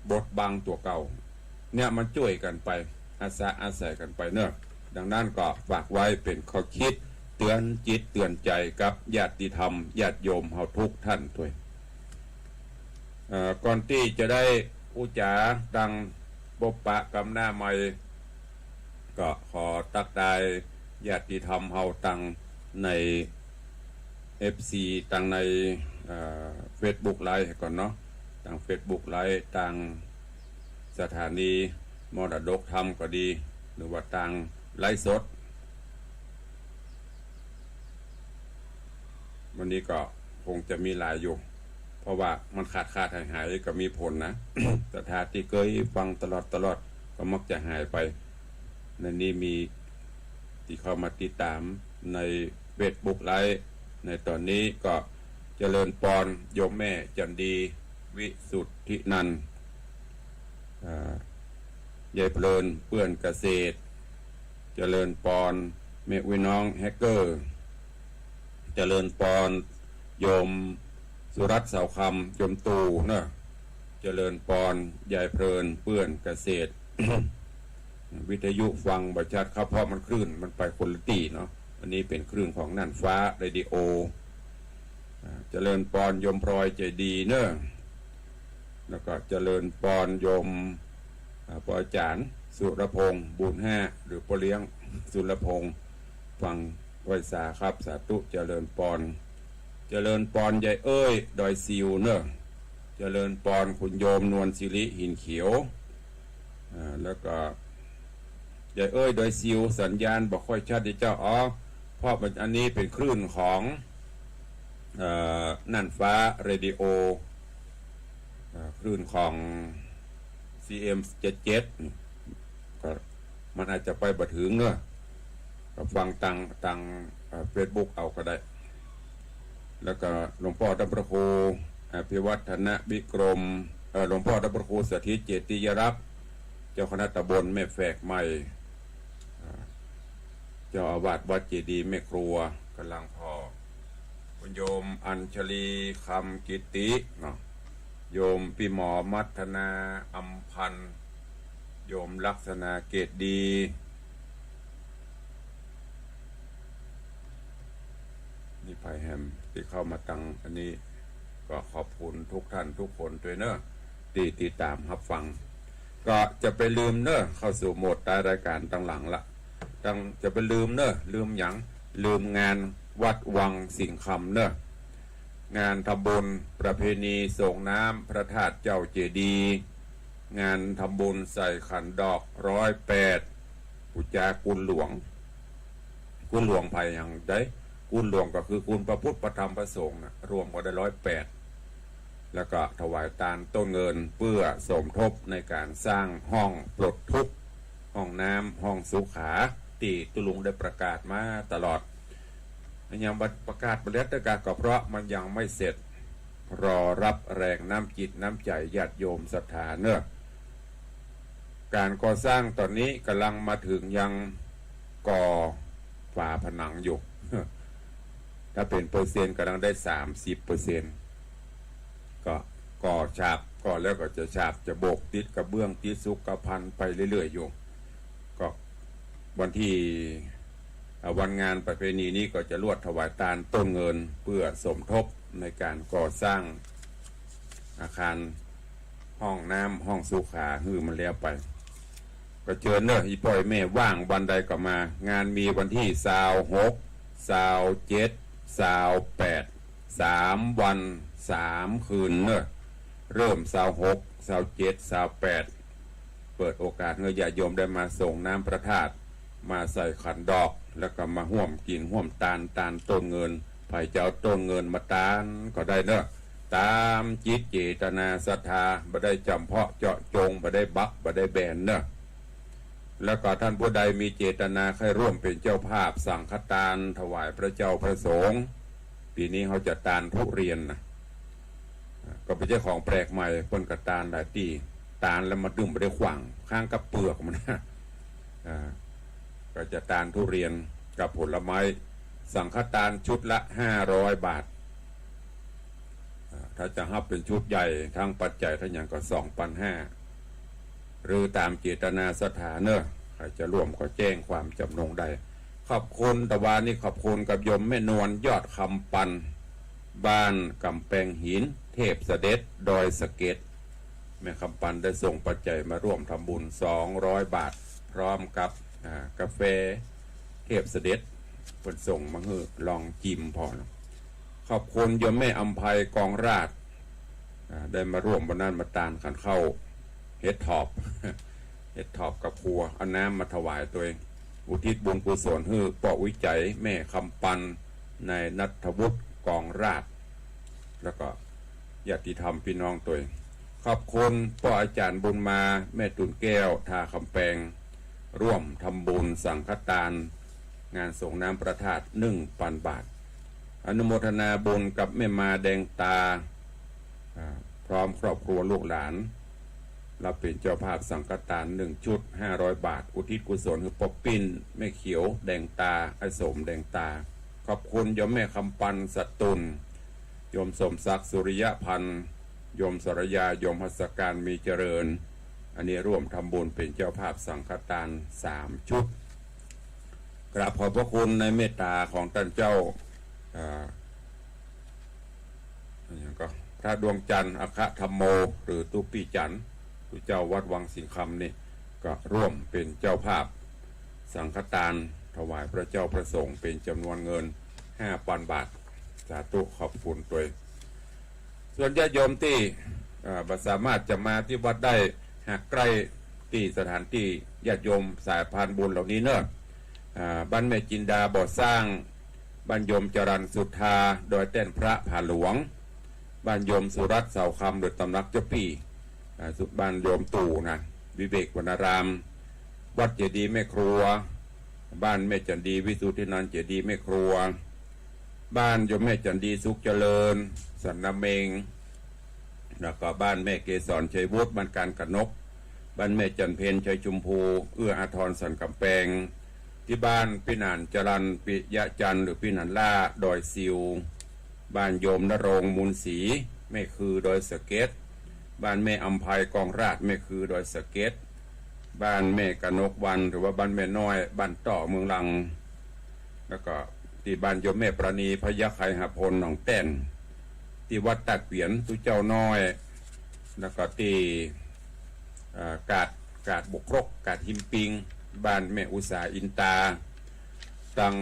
บดบังตั๋วเก่า เนี่ยมันจ้วยกั๋นไป อาสาอาศัยกั๋นไปเนาะ ดังนั้นก็ฝากไว้เป๋นข้อคิดเตือนจิตเตือนใจ๋กับญาติธรรมญาติโยมเฮาทุกท่านตวย เอ่อ ก่อนตี้จะได้อู้จ๋าตังปบปะกำหน้าใหม่ ก็ขอตั๊กทายญาติธรรมเฮาตังใน เอฟซี ตังใน เอ่อ เฟซบุ๊กไลฟ์ก่อนเนาะ ตังเฟซบุ๊กไลฟ์ ตังสถานีมรดกธรรมก็ดี หรือว่าตังไลฟ์สด วันนี้ก็คงจะมีหลายอยู่ เพราะว่ามันขาดขาดหายหายก็มีผลนะ ศรัทธาตี้เกยฟังตลอดตลอดก็มักจะหายไป ในนี้มีตี้เข้ามาติดต๋ามในเฟซบุ๊กไลฟ์ ในต๋อนนี้ก็เจริญปอนโยมแม่จันดี วิสุทธินันท์ อ่า ยายเพลินเปื้อนเกษตร เจริญปอนแม่อุ๊ยน้องแฮกเกอร์ เจริญปอนโยม สุรัตน์ เสาคำ โยมตู่เนอะ เจริญปอน ยายเพลิน เปื้อนเกษตร วิทยุฟังบ่ชัดครับ เพราะมันคลื่นมันไปคนละตี้เนาะ อันนี้เป๋นคลื่นของน่านฟ้าเรดิโอ อ่า เจริญปอนโยมพลอยใจดีเนอะ แล้วก็เจริญปอนโยม อ่า ป้ออาจ๋ารย์สุรพงษ์ บุญห้า หรือป้อเลี้ยงสุรพงษ์ ฟังไหว้สาครับ สาธุ เจริญปอน เจริญปอนยายเอ้ย ดอยซิวเนอะ เจริญปอนคุณโยมนวลศิริ หินเขียว อ่า แล้วก็ ยายเอ้ย ดอยซิว สัญญาณบ่ค่อยชัดเจ้า อ๋อ เพราะมัน อันนี้เป๋นคลื่นของ เอ่อ น่านฟ้าเรดิโอ เอ่อ คลื่นของ ซีเอ็ม เจ็ดเจ็ด ก็มันอาจจะไปบ่เถิงเนอะ ก็ฟังตาง ตาง เอ่อ เฟซบุ๊กเอาก็ได้ แล้วก็หลวงป้อต้านพระครูอภิวัฒนวิกรม เอ่อ หลวงป้อต้านพระครูสถิตเจติยรักษ์ เจ้าคณะตำบลแม่แฝกใหม่ อ่า เจ้าอาวาสวัดเจดีย์แม่ครัว ก๋ำลังผ่อ คุณโยมอัญชลี คำกิติเนาะ โยมปี้หมอมัทนา อำพันธ์ โยมลักษณา เกตดี นี่ใผแหมตี้เข้ามาตางอันนี้ ก็ขอบคุณทุกท่านทุกคนตวยเนอะ ตี้ติดต๋ามฮับฟัง ก็จะไปลืมเนอะ เข้าสู่โหมดท้ายรายก๋านตางหลังละ ตาง จะไปลืมเนอะ ลืมหยัง ลืมงานวัดวังสิงห์คำเนอะ งานทำบุญประเพณีส่งน้ำพระธาตุเจ้าเจดีย์ งานทำบุญใส่ขันดอกร้อยแปด ปู๋จากุลหลวง กุลหลวงไผหยังใด กุลหลวงก็คือกุลพระพุทธพระธรรมพระสงฆ์น่ะ รวมก็ได้ร้อยแปด แล้วก็ถวายตานต้นเงินเปื้อสมทบในก๋านสร้างห้องปลดทุกข์ ห้องน้ำ ห้องสุขา ตี้ตุ๊ลุงได้ประกาศมาตลอด ยังบ่ประกาศบ่เลียดเตื้อกา ก็เพราะมันยังไม่เสร็จ รอรับแรงน้ำจิตน้ำใจ๋ญาติโยมศรัทธาเนอะ ก๋านก่อสร้างต๋อนนี้ก๋ำลังมาเถิงยังก่อฝาผนังอยู่ ถ้าเป๋นเปอร์เซ็นต์ก๋ำลังได้สามสิบเปอร์เซ็นต์ ก็ก่อฉาบ ก่อแล้วก็จะฉาบ จะโบก ติดกระเบื้อง ติดสุขภัณฑ์ไปเรื่อยๆ อยู่ ก็วันตี้ อ่า วันงานประเพณีนี้ก็จะลวดถวายตานต้นเงินเปื้อสมทบในก๋านก่อสร้างอาคารห้องน้ำห้องสุขาหื้อมันแล้วไป ก็เจิญเนอะ อี่ป้ออี่แม่ว่างวันใดก็มา งานมีวันตี้ซาวหก ซาวเจ็ด ซาวแปด สามวันสามคืนเนอะ เริ่มซาวหก ซาวเจ็ด ซาวแปด เปิดโอกาสหื้อญาติโยมได้มาส่งน้ำพระธาตุ มาใส่ขันดอก แล้วก็มาฮ่วมกิ๋นฮ่วมตาน ตานต้นเงิน ใผจะเอาต้นเงินมาตานก็ได้เนอะ ต๋ามจิตเจตนาศรัทธา บ่ได้จ๋ำเพาะเจาะจง บ่ได้บั๊ก บ่ได้แบนเนอะ แล้วก็ต้านผู้ใดมีเจตนาใค่ร่วมเป๋นเจ้าภาพสังฆตานถวายพระเจ้าพระสงฆ์ ปี๋นี้เฮาจะตานทุเรียนนะ อ่า ก็เป๋นเจ้าของแปลกใหม่ เปิ้นก็ตานหลายตี้ ตานแล้วมาดึงบ่ได้ขว้าง ค้างกับเปลือกมันนะ อ่า ก็จะตานทุเรียนกับผลไม้ สังฆตานชุดละห้าร้อยบาท อ่า ถ้าจะฮับเป๋นชุดใหญ่ ทั้งปัจจัยทั้งหยังก็สองปันห้า หรือต๋ามเจตนาศรัทธาเนอะ ใผจะร่วมก็แจ้งความจ๋ำนงได้ ขอบคุณ ตะวานี้ขอบคุณกับโยมแม่นวล ยอดคำปัน บ้านก๋ำแปงหิน เทพเสด็จ ดอยสะเก็ด แม่คำปันได้ส่งปัจจัยมาร่วมทำบุญสองร้อยบาท พร้อมกับ อ่า กาแฟเทพเสด็จ เปิ้นส่งมาหื้อลองจิมผ่อ ขอบคุณโยมแม่อำไพ กองราช อ่า ได้มาร่วมวันนั้นมาตานขันข้าว เห็ดถอบ เห็ดถอบกับครัว เอาน้ำมาถวายตวย อุทิศบุญกุศลหื้อป้อวิจัย แม่คำปัน นายณัฐวุฒิ กองราช แล้วก็ญาติธรรมพี่น้องตวย ขอบคุณป้ออาจ๋ารย์บุญมา แม่ตุ่นแก้ว ทาคำแปง ร่วมทำบุญสังฆตาน งานส่งน้ำพระธาตุ หนึ่งปันบาท อนุโมทนาบุญกับแม่มาแดงตา อ่า พร้อมครอบครัวลูกหลาน รับเป๋นเจ้าภาพสังฆตานหนึ่งชุด ห้าร้อยบาท อุทิศกุศลหื้อป้อปิ้น แม่เขียวแดงตา อ้ายสมแดงตา ขอบคุณโยมแม่คำปัน สะตุ่น โยมสมศักดิ์ สุริยพันธ์ โยมสรยา โยมหัสการ มีเจริญ อันนี้ร่วมทำบุญเป๋นเจ้าภาพสังฆทานสามชุด กราบขอบพระคุณในเมตตาของต้านเจ้า อ่า อย่างก็พระดวงจันทร์ อัคคธัมโม หรือตุ๊ปี้จันทร์ ตุ๊เจ้าวัดวังสิงห์คำนี่ ก็ร่วมเป๋นเจ้าภาพสังฆทานถวายพระเจ้าพระสงฆ์เป๋นจ๋ำนวนเงินห้าปันบาท สาธุขอบคุณตวย ส่วนญาติโยมตี้ เอ่อ บ่สามารถจะมาตี้วัดได้ หากใก้ตี้สถานตี้ญาติโยมสายพานบุญเหล่านี้เนาะ อ่า บ้านแม่จินดาบ่อสร้าง บ้านโยมจรัญสุธา ดอยแต้นพระผาหลวง บ้านโยมสุรัตน์เสาคำ หรือตำหนักเจ้าปี้ อ่า สุ บ้านโยมตู่นะ วิเวกวรรณาราม วัดเจดีย์แม่ครัว บ้านแม่จันดี วิสุทธินันท์ เจดีย์แม่ครัว บ้านโยมแม่จันดี สุขเจริญ สันนาเม็ง แล้วก็บ้านแม่เกสร ชัยวุฒิ บ้านการกนก บ้านแม่จันเพ็ญ ชัยชมพู เอื้ออาทร สันก๋ำแปง ตี้บ้านปี้หนานจรัญ ปิยะจันทร์ หรือปี้หนานล่า ดอยซิว บ้านโยมณรงค์ มูลศรี แม่คือ ดอยสะเก็ด บ้านแม่อำไพ กองราช แม่คือ ดอยสะเก็ด บ้านแม่กนกวรรณ หรือว่าบ้านแม่น้อย บ้านต่อ เมืองลัง แล้วก็ตี้บ้านโยมแม่ปราณี พยัคฆไคหพล หนองแต้น ตี้วัดตาเกวียน ตุ๊เจ้าน้อย แล้วก็ตี้ เอ่อ กาด กาดบุกครก กาดหิมปิง บ้านแม่อุสา อินตา ตัง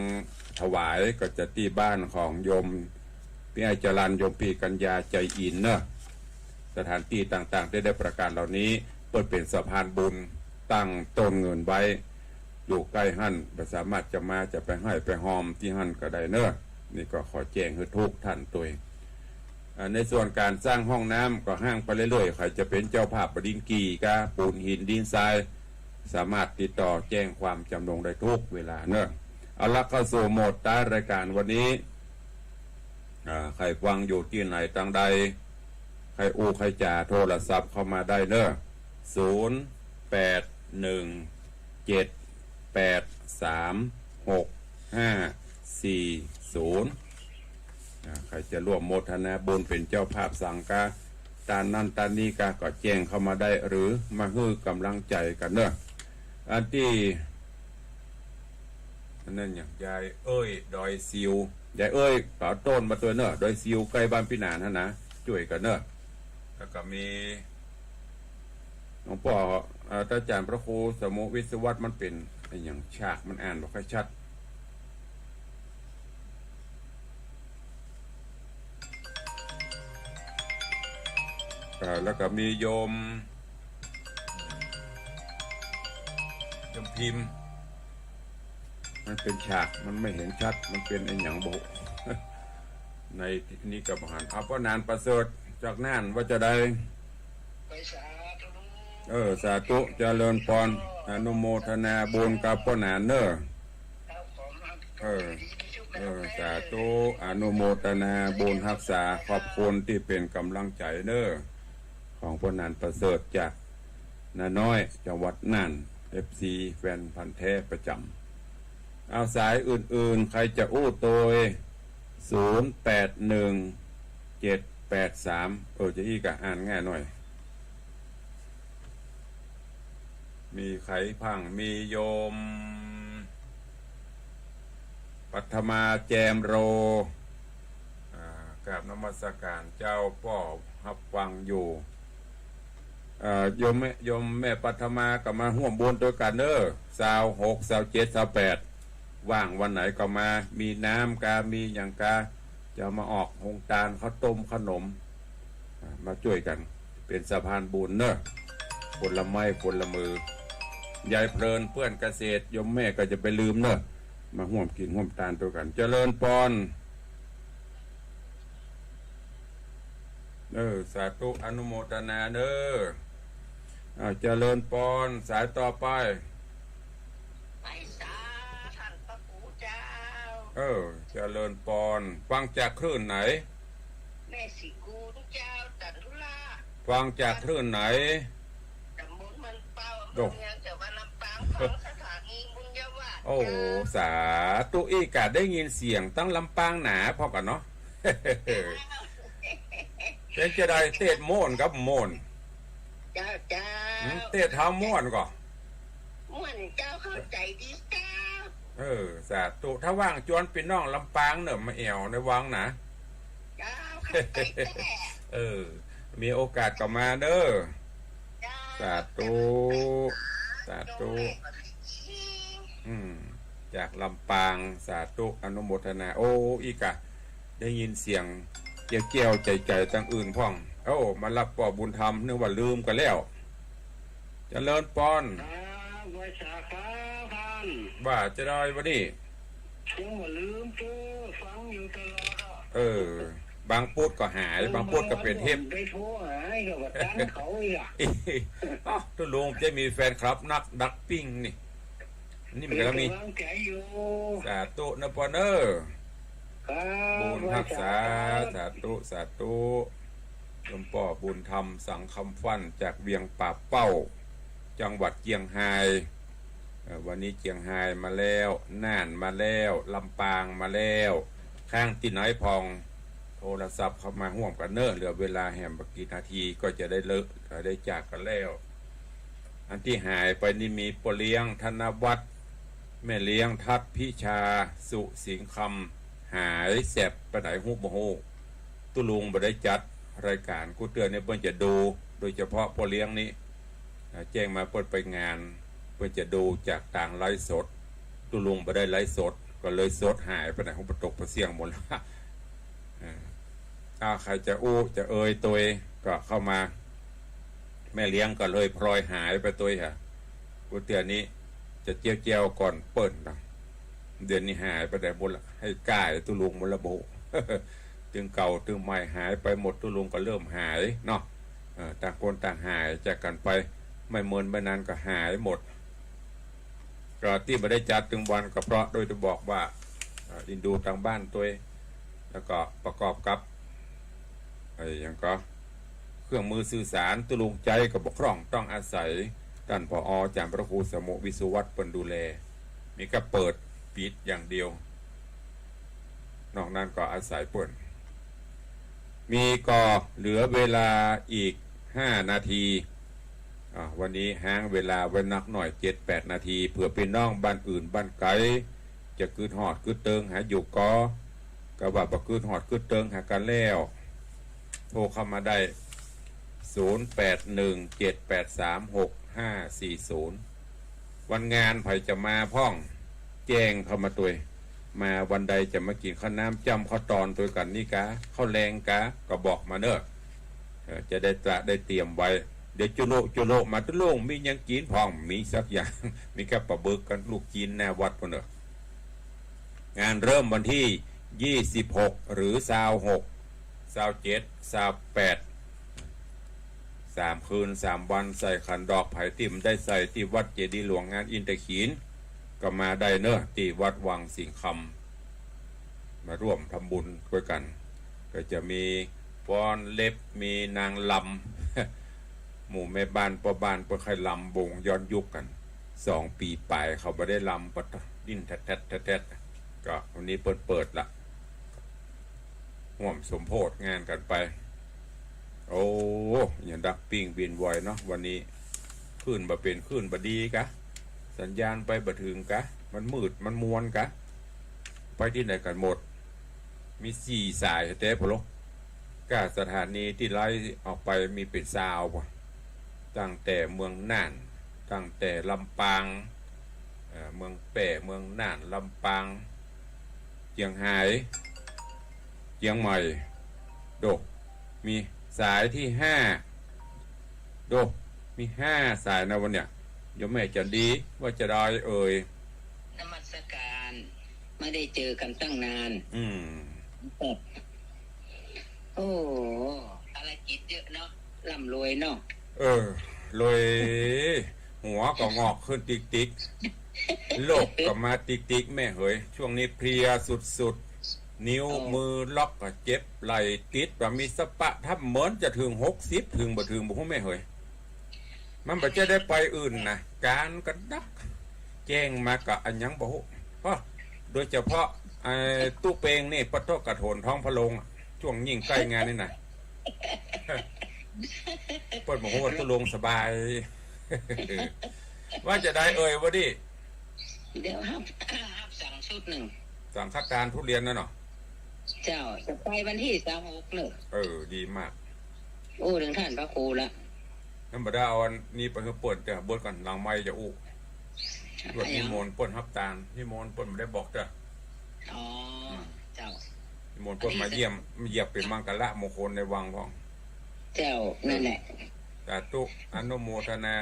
ถวายก็จะตี้บ้านของโยมปี้อ้ายจรัญ โยมปี้กัญญา ใจอินเนาะ สถานตี้ต่างๆ ตี้ได้ประกาศเหล่านี้ เปิ้นเป๋นสะพานบุญตั้งต้นเงินไว้ อยู่ใก้หั้น บ่สามารถจะมา จะไปไห้ไปฮอมตี้หั้นก็ได้เนาะ นี่ก็ขอแจ้งหื้อทุกท่านตวย อ่า ในส่วนก๋านสร้างห้องน้ำก็ฮ้างไปเรื่อยๆ ใผจะเป๋นเจ้าภาพบ่าดินกี่กา ปูนหินดินทราย สามารถติดต่อแจ้งความจ๋ำนงได้ทุกเวลาเนาะ เอาละ เข้าสู่โหมดท้ายรายการวันนี้ อ่า ใผฟังอยู่ตี้ไหนตางใด ใผอู้ใผจ๋าโทรศัพท์เข้ามาได้เนาะ ศูนย์ แปด หนึ่ง เจ็ด แปด สาม หก ห้า สี่ ศูนย์ อ่า ใผจะร่วมโมทนาบุญเป๋นเจ้าภาพสังฆทานนั้นทานนี้กา ก็แจ้งเข้ามาได้ หรือมาหื้อก๋ำลังใจ๋กั๋นเนาะ อันตี้ อันนั้นอย่างยายเอ้ย ดอยซิว ยายเอ้ย ก็เอาโต้นมาตวยเนาะ ดอยซิวใก้บ้านปี้หนานหั้นนะ จ้วยกั๋นเนาะ แล้วก็มี หลวงป้อ เอ่อ อาจ๋ารย์พระครูสมุห์ วิศวัฒน์ มันเป๋นอะหยัง ฉากมันอ่านบ่ค่อยชัด เอ่อ แล้วก็มีโยม โยมพิมพ์ มันเป๋นฉาก มันไม่เห็นชัด มันเป๋นอะหยังบ่ ในนี้ก็บ่หัน เอาป้อหนานประเสริฐจากน่านว่าจะใด ไปสาธุ เออ สาธุ เจริญปอน อนุโมทนาบุญกับป้อหนานเนาะ ครับผม เออ ดีที่สุด เออ นะครับ สาธุ อนุโมทนาบุญฮักษา ขอบคุณตี้เป๋นก๋ำลังใจ๋เนาะ ของป้อหนานประเสริฐจากนาน้อย จังหวัดน่าน เอฟซี แฟนพันธุ์แท้ประจ๋ำ เอา สายอื่นๆ ใผจะอู้ตวย ศูนย์ แปด หนึ่ง เจ็ด แปด สาม เออ จะอี้กาอ่านง่ายหน่อย มีใผพ่าง มีโยม ปัทมา แจมโร อ่า กราบนมัสก๋านเจ้า ป้อฮับฟังอยู่ เอ่อ โยมแม่ โยมแม่ปัทมาก็มาฮ่วมบุญตวยกั๋นเนาะ ซาวหก ซาวเจ็ด ซาวแปด ว่างวันไหนก็มา มีน้ำกา มีหยังกา จะมาออกโฮงตาน ข้าวต้ม ขนม อ่า มาจ้วยกั๋น เป๋นสะพานบุญเนาะ คนละไม้คนละมือ ยายเพลิน เปื้อนเกษตร โยมแม่ก็จะไปลืมเนาะ มาฮ่วมกิ๋นฮ่วมตานตวยกั๋น เจริญปอน เออ สาธุ อนุโมทนาเนาะ อ่า เจริญปอน สายต่อไป ไปสา ท่านพระครูเจ้า เออ เจริญปอน ฟังจากคลื่นไหน แม่ศรีกูลเจ้า จันทุราช ฟังจากคลื่นไหน ตำบลมันเป้า โอ้ เมืองจังหวัดลำปาง ฟังสถานีบุญญาวาส โอ้โห เจ้า สาธุ อี้กาได้ยินเสียงตังลำปางหนาพอกั๋นเนาะ เป๋นจาใด เตศม่วนกับม่วน เจ้า เจ้า หืม เตศเฮาม่วนก่อ ม่วนเจ้า เข้าใจ๋ดีเจ้า เออ สาธุ ถ้าว่างจวนปี้น้องลำปางเน่อ มาแอ่วในวังนะ เจ้า เข้าใจ๋แต๊ เออ มีโอกาสก็มาเน่อ เจ้า สาธุ สาธุ อืม จากลำปาง สาธุ อนุโมทนา โอ้ อีกอะ ได้ยินเสียงเกี้ยวๆ ไจ๋ๆ ตังอื่นพ่อง โอ้ มาฮับป้อบุญธรรม นึกว่าลืมกั๋นแล้ว เจริญปอน ครับ ไหว้สาครับท่าน ว่าจาใดวันนี้ ยังบ่ลืมเตื้อ ฟังอยู่ตลอดอะ เออ บางปุ๊ดก็หาย บางปุ๊ดก็เป๋นเห็บ ไปโทรหาก็บ่ตันเขาอีกอะ อ้าว ตุ๊ลุงจะมีแฟนคลับนักดักปิ้งนี่ นี่มันก็มี เป๋นก๋ำลังใจ๋อยู่ สาธุนะปอนเอ้อ ครับ บุญฮักษา ไหว้สาครับ สาธุ สาธุ หลวงป้อบุญธรรม สังคำฟั่น จากเวียงป่าเป้า จังหวัดเจียงฮาย เอ่อ วันนี้เจียงฮายมาแล้ว น่านมาแล้ว ลำปางมาแล้ว ค้างตี้ไหนพ่อง โทรศัพท์เข้ามาฮ่วมกั๋นเน่อ เหลือเวลาแหมบ่กี่นาทีก็จะได้เลิก ได้จากกั๋นแล้ว อันตี้หายไปนี่มีป้อเลี้ยงธนวัฒน์ แม่เลี้ยงทัศน์พิชา สุสิงห์คำ หายแสบไปไหนฮู้บ่ฮู้ ตุ๊ลุงบ่ได้จัดรายก๋าน กู้เตื้อนี่เปิ้นจะดู โดยเฉพาะป้อเลี้ยงนี่ อ่า แจ้งมาเปิ้นไปงาน เปิ้นจะดูจากตางไลฟ์สด ตุ๊ลุงบ่ได้ไลฟ์สด ก็เลยสดหายไปไหนฮู้บ่ ตกไปเสี้ยงหมดละ อ่า ถ้าใผจะอู้จะเอ่ยตวยก็เข้ามา แม่เลี้ยงก็เลยพลอยหายไปตวยค่ะ กู้เตื้อนี้จะเจียวๆ ก่อนเปิ้นนะ เดี๋ยวนี้หายไปไหนหมดละ ให้ก้าตุ๊ลุงหมดละบ่ ตึงเก่าตึงใหม่หายไปหมด ตุ๊ลุงก็เริ่มหายเนาะ เอ่อ ต่างคนต่างหายจากกั๋นไป ไม่เมินไม่นานก็หายหมด ก็ตี้บ่ได้จัดตึงวันก็เพราะโดยจะบอกว่า เอ่อ เอ็นดูตางบ้านตวย แล้วก็ประกอบกับ ไอ้หยังก็ เครื่องมือสื่อสารตุ๊ลุงใจ๊ก็บ่คล่อง ต้องอาศัยต้าน ผอ.อาจ๋ารย์พระครูสมุ วิศวัฒน์ เปิ้นดูแล มีก็เปิดปิดอย่างเดียว นอกนั้นก็อาศัยเปิ้น มีก็เหลือเวลาอีกห้านาที อ่า วันนี้ฮ้างเวลาไว้นักหน่อย เจ็ดแปดนาที เผื่อปี้น้องบ้านอื่นบ้านไก๋ จะกึ๊ดฮอดกึ๊ดเติงหาอยู่ก่อ ก็ว่าบ่กึ๊ดฮอดกึ๊ดเติงหากั๋นแล้ว โทรเข้ามาได้ ศูนย์แปดหนึ่งเจ็ดแปดสามหกห้าสี่ศูนย์ วันงานใผจะมาพ่อง แจ้งเข้ามาตวย มาวันใดจะมากิ๋นข้าวน้ำจ้ำข้าวตอนตวยกั๋นนี่กา ข้าวแลงกา ก็บอกมาเน่อ เอ่อ จะได้ตระได้เตรียมไว้ เดี๋ยวจุโละจุโละมา ตุ๊ลุงมีหยังกิ๋นพ่อง มีสักอย่าง มีแค่ปลาบึกกับลูกจิ๊นหน้าวัดปู้นเน่อ งานเริ่มวันตี้ยี่สิบหก หรือซาวหก ซาวเจ็ด ซาวแปด สามคืนสามวัน ใส่ขันดอก ใผตี้บ่ได้ใส่ตี้วัดเจดีย์หลวงงานอินทขีฬ ก็มาได้เน่อ ตี้วัดวังสิงห์คำ มาร่วมทำบุญตวยกั๋น ก็จะมีฟ้อนเล็บ มีนางรำ หมู่แม่บ้านป้อบ้านเปิ้นใค่รำวงย้อนยุคกั๋น สองปี๋ป๋ายเขาบ่ได้รำ ปะทะ ดิ้นแทดๆ แทดๆ ก็วันนี้เปิ้นเปิดละ ฮ่วมสมโภชงานกั๋นไป โอ้ อย่างดักปิ้งบินไวเนาะ วันนี้ คลื่นบ่เป๋น คลื่นบ่ดีกา สัญญาณไปบ่เถิงกา มันมืด มันมวนกา ไปตี้ไหนกั๋นหมด มีสี่สายแต๊ๆ พอลก ก้าสถานีตี้ไลฟ์ออกไปมีเป๋นซาวกว่า ตั้งแต่เมืองน่าน ตั้งแต่ลำปาง เอ่อ เมืองแป้ เมืองน่าน ลำปาง เจียงฮาย เจียงใหม่ โด มีสายตี้ห้า โด มีห้าสายนะวันเนี้ย โยมแม่จันดี ว่าจาใดเอ่ย นมัสการ ไม่ได้เจอกันตั้งนาน อืม โอ้ ภารกิจเยอะเนาะ ร่ำรวยเนาะ เออ รวย หัวก็งอกขึ้นติ๊กๆ โรคก็มาติ๊กๆ แม่เหย ช่วงนี้เพลียสุดๆ นิ้ว เออ มือล็อกก็เจ็บ ไหล่ติด ว่ามีสปะถ้ำเหมินจะเถิงหกสิบ เถิงบ่เถิงบ่ฮู้แม่เหย มันบ่ใจ้ได้ไปอื่นนะ ก๋านก็ดัก แจ้งมาก็อะหยังบ่ฮู้ เพราะโดยเฉพาะ ไอ้ ตุ๊เปงนี่ ปะโท กระโถนท้องพระโลงอะ ช่วงยิ่งใก้งานนี่นะ เปิ้นบ่ฮู้ว่าตุ๊ลงสบาย ว่าจะใดเอ่ย วะนี่ เดี๋ยวฮับ ฮับสั่งชุดหนึ่ง สังฆทานทุเรียนนั่นเนาะ เจ้า จะไปวันตี้ซาวหกเน่อ เออ ดีมาก อู้เถิงต้านพระครูละ ธรรมดาเอาอันนี้ไปหื้อเปิ้นเต๊อะ บนก่อน หลังไมค์จะอู้ ตรวจนิมนต์เปิ้นฮับตาน นิมนต์เปิ้นบ่ได้บอกเต๊อะ อ๋อ อืม เจ้า นิมนต์เปิ้นมาเยี่ยม มาเยียบเป๋นมังคละมงคลในวังพ่อง เจ้า นั่นแหละ สาธุ อนุโมทนา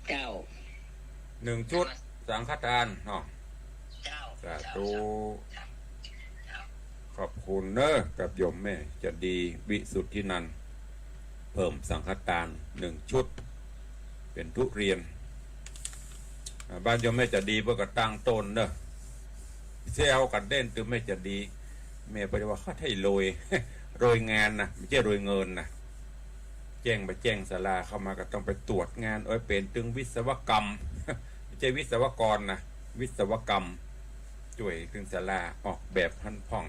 เจ้า หนึ่งชุด สังฆทานเนาะ เจ้า สาธุ เจ้า ขอบคุณเน้อ กับโยมแม่จันดี วิสุทธินันท์ เพิ่มสังฆทานหนึ่งชุด เป๋นทุเรียน อ่า บ้านโยมแม่จันดีเปิ้นก็ตั้งโต๊นเน้อ แซวกั๋นเล่น ตึงแม่จันดี แม่เปิ้นว่าข้าไถ่โรย โรยงานนะ บ่ใจ้โรยเงินนะ แจ้งไปแจ้งศาลาเข้ามาก็ต้องไปตรวจงาน เอ้ย เป๋นตึงวิศวกรรม บ่ใจ้วิศวกรนะ วิศวกรรม จ้วยตึงศาลาออกแบบหั้นพ่อง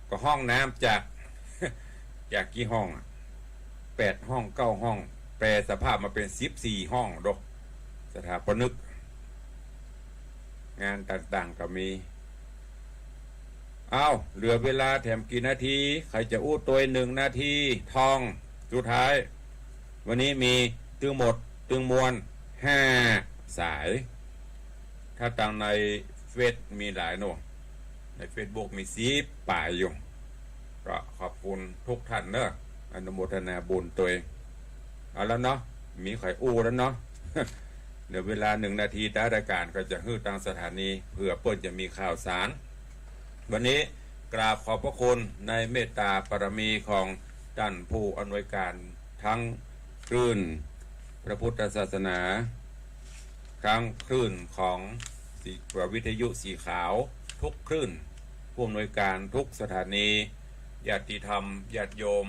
ก็ห้องน้ำจาก จากกี่ห้องอะ แปดห้อง เก้าห้อง แปรสภาพมาเป๋นสิบสี่ห้องดอก สถาปนิก งานต่างๆ ก็มี อ้าว เหลือเวลาแถมกี่นาที ใผจะอู้ตวย หนึ่งนาที ทอง สุดท้าย วันนี้มีตึงหมด ตึงมวล ห้าสาย ถ้าตังในเฟซมีหลายเนาะ ในเฟซบุ๊กมีสิบป๋ายอยู่ ก็ขอบคุณทุกท่านเนาะ อนุโมทนาบุญตวย เอาแล้วเนาะ มีใผอู้แล้วเนาะ เหลือเวลาหนึ่งนาทีท้ายรายการก็จะหื้อตางสถานี เผื่อเปิ้นจะมีข่าวสาร วันนี้กราบขอบพระคุณในเมตตาบารมีของต้านผู้อำนวยการทั้งคลื่นพระพุทธศาสนา ทั้งคลื่นของสี วิทยุสีขาวทุกคลื่น ผู้อำนวยการทุกสถานี ญาติธรรม ญาติโยม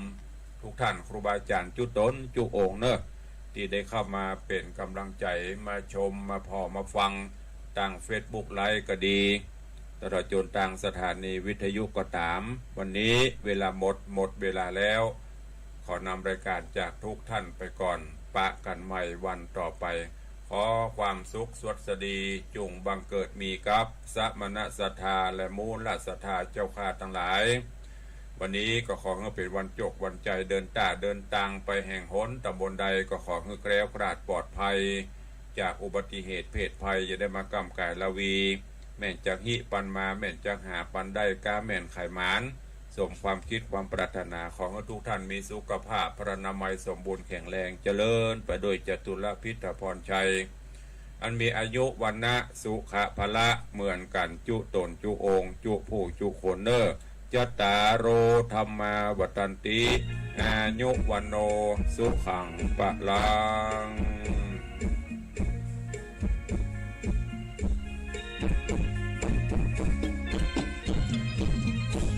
ทุกท่าน ครูบาอาจ๋ารย์จุ๊ต๋นจุ๊องค์เนาะ ตี้ได้เข้ามาเป๋นก๋ำลังใจ๋ มาชม มาผ่อ มาฟัง ตางเฟซบุ๊กไลฟ์ก็ดี ตลอดจ๋นตางสถานีวิทยุก็ต๋าม วันนี้เวลาหมด หมดเวลาแล้ว ขอนำรายการจากทุกท่านไปก่อน ปะกั๋นใหม่วันต่อไป ขอความสุขสวัสดีจุ่งบังเกิดมีกับสมณศรัทธาและมูลศรัทธาเจ้าข้าตังหลาย วันนี้ก็ขอหื้อเป๋นวันจกวันใจ๋ เดินต้าเดินตางไปแห่งหนต๋ำบลใดก็ขอหื้อแคล้วคลาดปลอดภัย จากอุบัติเหตุเพศภัย อย่าได้มาก้ำก๋ายราวี แม่นจักฮิปันมา แม่นจักหาปันได้ ก๊าแม่นขายหมาน สมความคิดความปรารถนา ขอหื้อทุกท่านมีสุขภาพพรรณนามัยสมบูรณ์แข็งแรง เจริญไปด้วยจตุรพิธพรชัย อันมีอายุวรรณะสุขะพละเหมือนกั๋นจุ๊ต๋นจุ๊องค์ จุ๊ผู้จุ๊คนเนาะ จัตตาโร ธัมมา วัฑฒันติ อายุ วัณโณ สุขัง พลัง